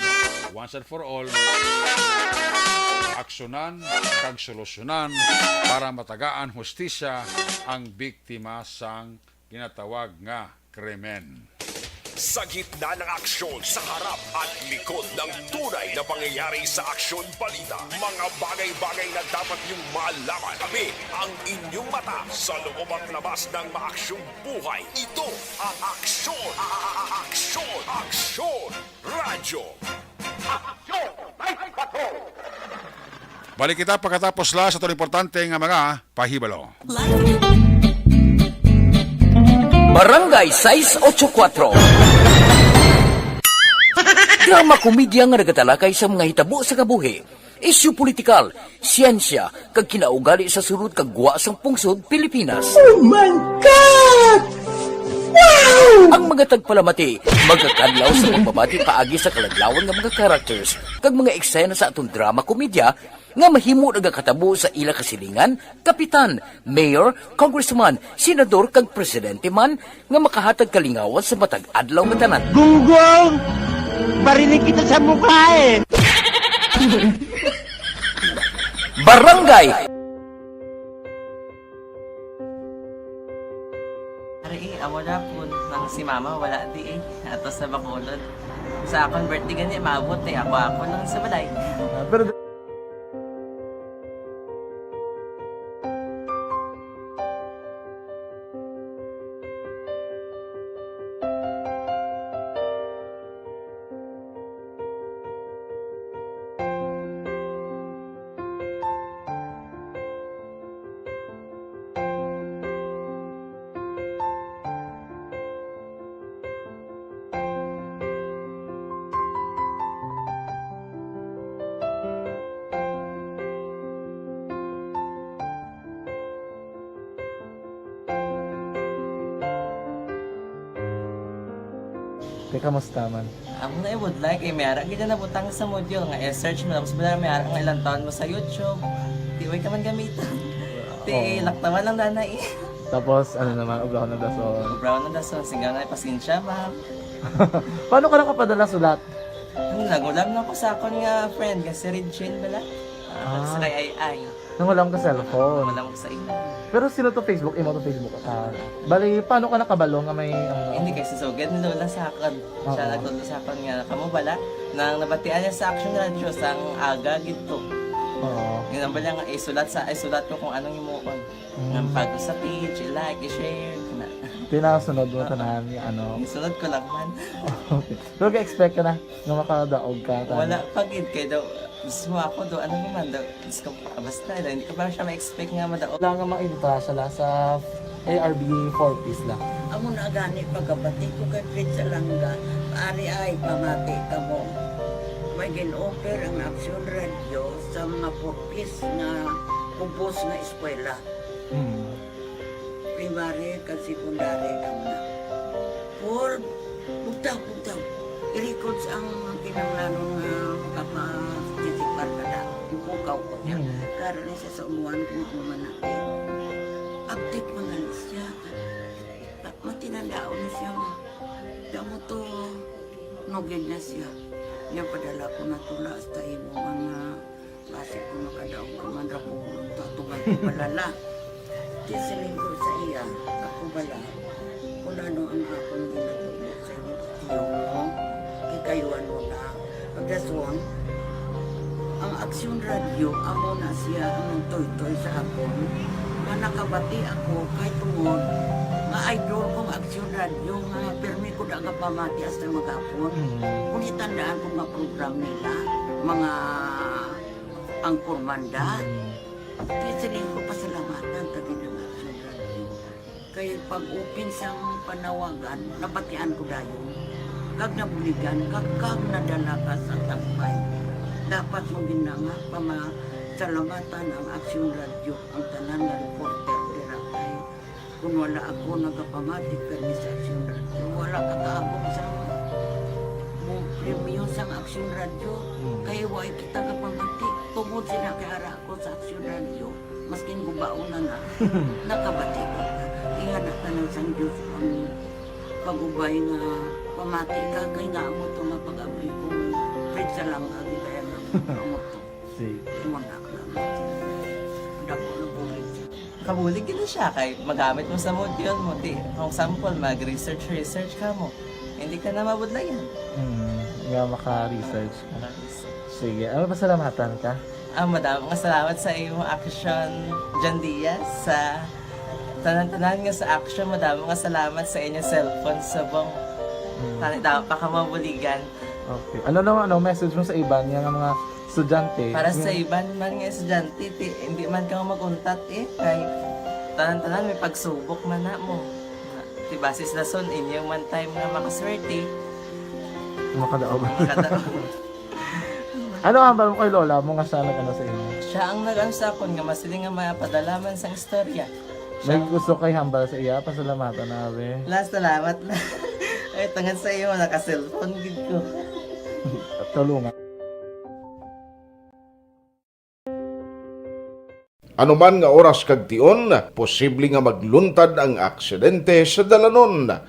once and for all, aksyonan kag solusyonan para matagaan hustisya ang biktima sang ginatawag nga krimen. Sa gitna ng aksyon, sa harap at likod ng tunay na pangyayari sa aksyon balita, mga bagay-bagay na dapat niyong malaman. Kami ang inyong mata sa loob at labas ng maaksyong buhay. Ito ang Aksyon, Aksyon, Aksyon Radyo. Aksyon! Balik kita pagkatapos la sa itong importante nga mga pahibalo. Barangay sais ocho kuatro. Drama komedya nga nagatalakay sa mga hitabo sa kabuhi, isyu politikal, siyensya, kag kinaugali sa sulod kag gwa sang pungsod Pilipinas. Oh my God! Wow! Ang mga tagpalamati magakadlaw sa pagbabati paagi sa kaladlawan nga mga characters kag mga eksena sa aton drama komedya nga mahimo nagakatabo sa ila kasilingan, kapitan, mayor, congressman, senador, kag presidente man nga makahatag kalingawan sa matag adlaw nga tanan. Gunggong! Barinig kita sa mukha eh! Barangay! Ari eh, amo na po nang si mama wala di eh. Ato sa Bacolod. Sa akong birthday gani, maabot eh. Ako-ako lang sa balay. Ah, pero Te, kamusta man? Amo na i-would like, eh, may ara gid na nabutang sa module nga i-search mo, tapos wala may ara nga ilang taon mo sa YouTube. Di, way ka man gamiton. Di, Oo. Laktawan lang dana, eh. Tapos, ano naman, ubrahon ng dason. Ubrahon ng dason, singga na, pasensya, ma'am. Paano ka nakapadala sulat? Ano, nagulam na ko sa akon nga friend, nga si Regine bala. Ah, Ah. Sa kay Ay Ay. Nangulam ka cellphone? Nangulam ko sa imo. Pero sino to Facebook? Imo to Facebook? Ah, bali, paano ka nakabalo nga may, ano? Hindi, kay si Sugad ni Lola sa akon. Siya Oo. Nagtudlo sa akon nga, kamo bala, nang nabatian niya sa Action Radio, sang aga gid to. Oo. Yun ang bala nga, isulat sa, isulat ko kung anong himuon. Mm. Nga pag sa page, i-like, i-share, kana. Tinasunod mo Oo. Tanan nga ano. Isunod ko lang man. Okay. Pero ga-expect ka na nga makadaog ka, tanan? Wala pa gid, kay daw, mismo ako daw, ano naman daw, Diyos ko, ah, basta, daw, hindi ko pa siya ma-expect nga madaog. Wala nga ma-entrasya la sa A R B four Ps la. Amo na gani, pagkabati ko kay Fred Salanga, ari ay, pamati kamo. May gin-offer ang Action Radio sa mga four Ps nga ubos nga eskwela. Hmm. Primary kag secondary kamo na. Paul, bugtaw, bugtaw. I-records ang kinahanglanon nga makaparticipar ka na. Ipukaw ko niya. Hmm. Karon ni sa umuan kung ano man natin. Update man gani siya. Matinandaon na siya, ma. Damo to, nugid na siya. Niya padala ko na tula hasta imo mga Basi kung makadaog ka man ra po, tatugan ko bala la. Di siling ko sa iya, ako bala, kung ano ang akong ginatubo sa inyo, tiyo mo, kikayuan mo na. Pagdason, ang Aksyon Radio, amo na siya ang nagtoytoy sa akon. Nga nakabati ako, kay tungod, nga idol kong Aksyon Radio, nga pirmi ko da nga pamati hasta maghapon. Mm. Kung itandaan ko nga program nila, mga ang Kurmanda. Mm. Kaya siling ko pasalamatan ta gid ang Action Radio. Kay pag-open sang panawagan, nabatian ko dayon. Kag nabuligan ka, kag nadala ka sa tampay. Dapat mo gid na nga pamasalamatan ang Aksyon Radyo, ang tanan nga reporter dira kay kung wala ako nagapamati kani sa Aksyon Radyo, wala ka kaabot sa mo premyo sang Aksyon Radyo. Hmm. Kay wala kita kapamati tungod sila kay ara ako sa Aksyon Radyo. Maskin gubaon na na, nakabati ko. Ingana ka ng sang Diyos ang pag-ubay nga pamati ka kay nga amo to nga pag-abli ko. Pwede sa lang agi kaya nga amo to. Sige. Wala ka. Dako na bulig siya. Kabulig gid na siya kay magamit mo sa module mo. Di, for example, mag-research, research ka mo. Hindi ka na mabudlayan. Hmm, nga maka-research ka. Maka-research. Sige, ano, pasalamatan ka? Ah, madamo nga salamat sa imo Aksyon, John Diaz, sa tanan-tanan nga sa Aksyon. Madamo nga salamat sa inyo cellphone subong. Hmm. Tani, damo pa ka mabuligan. Okay. Ano naman, ano, message mo sa iban nga mga estudyante? Para sa Yung iban man nga estudyante, ti, hindi man ka mag-untat eh. Kay tanan-tanan may pagsubok man na mo. Ti, basis na son, inyo man time nga makaswerte. Makadaog. Makadaog. Ano ang hambal mo kay lola mo nga siya nag-ano sa imo? Siya ang nag-ano sa akon nga masiling nga mapadala man sang istorya. May gusto kay hambal sa iya, pasalamatan na, abi. La, salamat na. Ay, tungod sa iyo, naka-cellphone gid ko. Tulungan. Anuman nga oras kag tion, posible nga magluntad ang aksidente sa dalanon.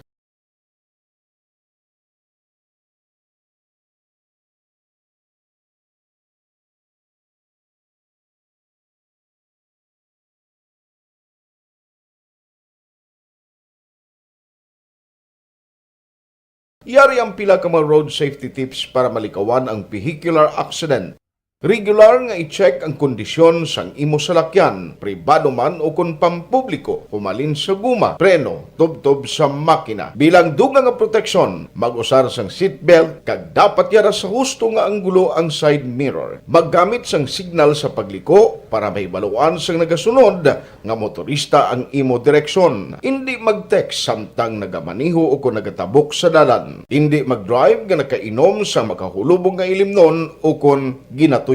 Yari ang pila ka mga road safety tips para malikawan ang vehicular accident. Regular nga i-check ang kondisyon sang imo salakyan, pribado man o kon pampubliko, humalin sa guma, preno, tubtob sa makina. Bilang dugang nga proteksyon, mag-usar sang seatbelt kag dapat yara sa husto nga anggulo ang side mirror. Maggamit sang signal sa pagliko para mahibaluan sang nagasunod nga motorista ang imo direksyon. Indi mag-text samtang nagamaneho o kon nagatabok sa dalan. Indi mag-drive nga nakainom sa makahulubog nga ilimnon o kon ginatuyo.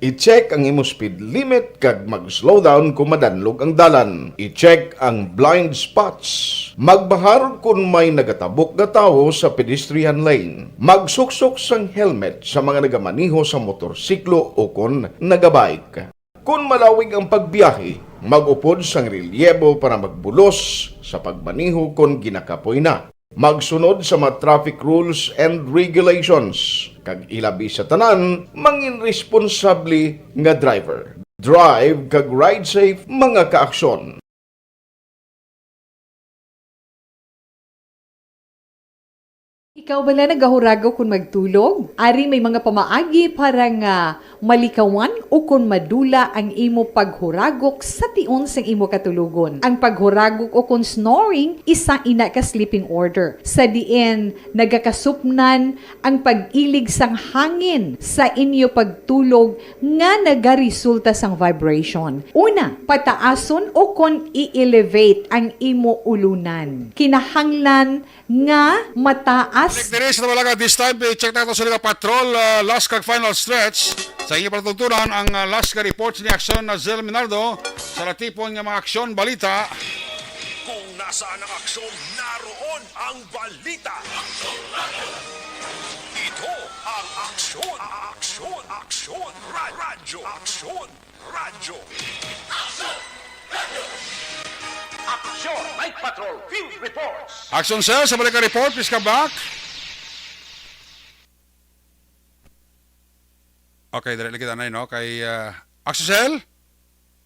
I-check ang imo speed limit kag mag-slow down kon madanlog ang dalan. I-check ang blind spots. Magbahar kon may nagatabok nga tawo sa pedestrian lane. Magsuksok sang helmet sa mga nagamaneho sa motorsiklo o kon nagabike. Kon malawig ang pagbiyahe, mag-upod sang relyebo para magbulos sa pagmaneho kon ginakapoy na. Magsunod sa mga traffic rules and regulations, kag ilabi sa tanan, mangin responsable nga driver. Drive kag ride safe, mga kaaksyon. Ikaw bala nagahuragok kon magtulog? Ari may mga pamaagi para nga malikawan o kon madula ang imo paghuragok sa tion sang imo katulogon. Ang paghuragok o kon snoring, isa ina ka sleeping order, sa diin nagakasupnan ang pag-ilig sang hangin sa inyo pagtulog nga nagaresulta sang vibration. Una, pataason o kon i-elevate ang imo ulunan. Kinahanglan nga mataas. Balik diri sa Tabalaga. This time, i-check nato sa Liga Patrol, ah, last kag final stretch. Sa inyo patutunan ang, ah, last ka reports ni Aksyon na Zel Minardo sa natipon nga mga aksyon, balita. Kung nasaan ang aksyon, naroon ang balita. Ito ang aksyon, aksyon, aksyon, ra-, radyo, aksyon, radyo. Aksyon, Night Patrol, Field Reports. Aksyon, sir, sa balik ka report, please come back. Okay, dali lagi tanay, no? Kay, ah, Aksyon, sir?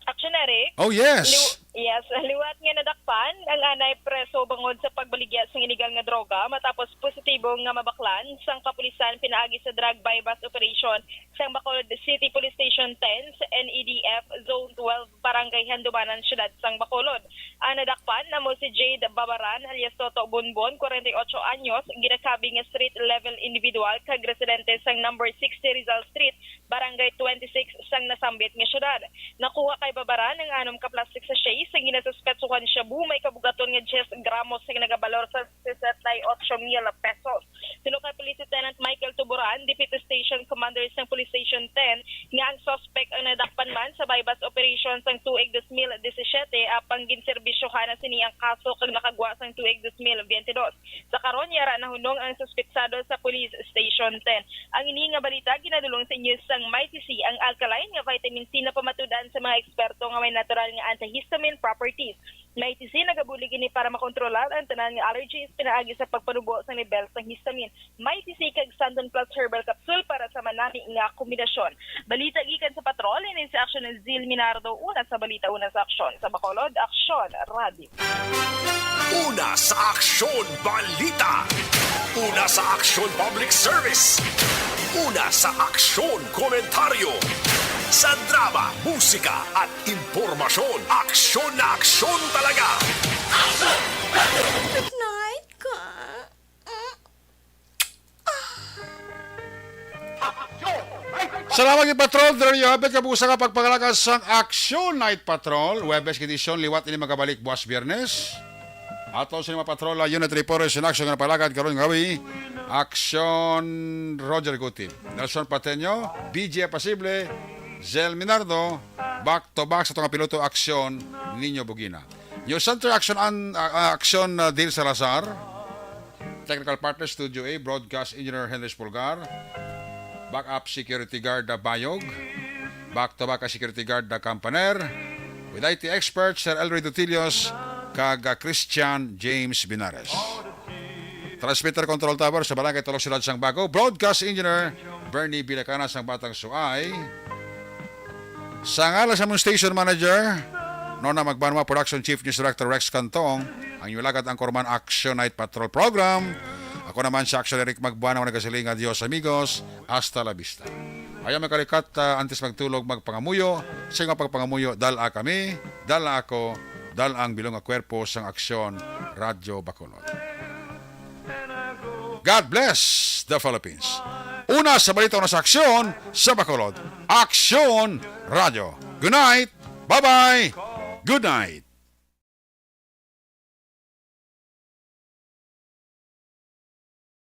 Aksyon, Eric? Oh, yes. Liw-, yes, liwat nga nadakpan ang anay preso bangod sa pagbaligya sang iligal nga droga matapos positibo nga mabaklan sang kapulisan pinaagi sa drug buy-bust operation sang Bacolod City Police Station ten sa N E D F Zone twelve, Barangay Handumanan, Siyudad sang Bacolod. Ang nadakpan amo si Jade Babaran alias Toto Bonbon, kwarenta y ocho anyos, ginakabig nga street level individual kag residente sang number sixty Rizal Street, Barangay twenty-six sang nasambit nga siyudad. Nakuha kay Babaran ang anom ka plastic sachet sa ginasuspetsuhan shabu may kabugaton nga diyes gramos nga nagabalor sa sesenta y ocho mil pesos. Local Police Lieutenant Michael Tuburan, Deputy Station Commander sang Police Station ten, nga ang suspect ang nadakpan man sa buy-bust operation sang tuig dos mil disisiete, apang ginserbisyohan na sini ang kaso kag nakagwa sang tuig dos mil biyente dos. Sa karon, yara nahunong ang suspetsado sa Police Station ten. Ang ini nga balita ginadulong sa inyo sang Mighty C, ang alkaline nga vitamin C na pamatud-an sa mga eksperto nga may natural nga antihistamine properties. Mighty C nagabulig ini para makontrolar ang tanan nga allergies pinaagi sa pagpanubo sang lebel sang histamine. Mighty C kag Santon Plus Herbal Capsule para sa manami nga kombinasyon. Balita gikan sa Patrol, ini si Aksyon Zil Minardo, una sa balita, una sa aksyon. Sa Bacolod, Aksyon Radio. Una sa aksyon, balita. Una sa aksyon, public service. Una sa aksyon, komentaryo. Sa drama, musika, at impormasyon, aksyon na aksyon talaga. Good night, ka. Salamat gid, Patrol. There you have it. Kabusa nga pagpangalakas sang Aksyon Night Patrol. Huwebes nga edisyon, liwat ini magabalik buwas Biyernes. Ato sa mga patrol, Unit Reporters in Action nga napalakad karon nga gabi. Aksyon Roger Gutib, Nelson Pateño, B J Pasible, Zel Minardo, back to back sa tunga piloto Aksyon Niño Bugina. News Center Action an, ah, ah, Aksyon, ah, Dil Salazar. Technical partner, Studio A, broadcast engineer Henry Pulgar. Backup security guard na Bayog. Back to back ka security guard na Campaner. With I T expert, Sir Elroy Dutillos, kag, ah, Christian James Binares. Transmitter control tower sa Barangay Tulog, Siyudad sang Bago. Broadcast engineer, Bernie Bilacana sang Batang Suay. Sa ngalan sa among station manager, Nona Magbanwa, production chief, news director Rex Cantong, ang inyong lagad, ang Korman Action Night Patrol Program. Ako naman si Action Eric Magbanwa, nagasiling nga Dios amigos, hasta la vista. Ayaw magkalikat, ah, antes magtulog, magpangamuyo. Sa inyong pagpangamuyo, dala kami, dala ako, dala ang bilog nga kwerpo sang Aksyon Radyo Bacolod. God bless the Philippines. Una sa balita, una sa aksyon sa Bacolod. Aksyon Radyo. Good night. Bye-bye. Good night.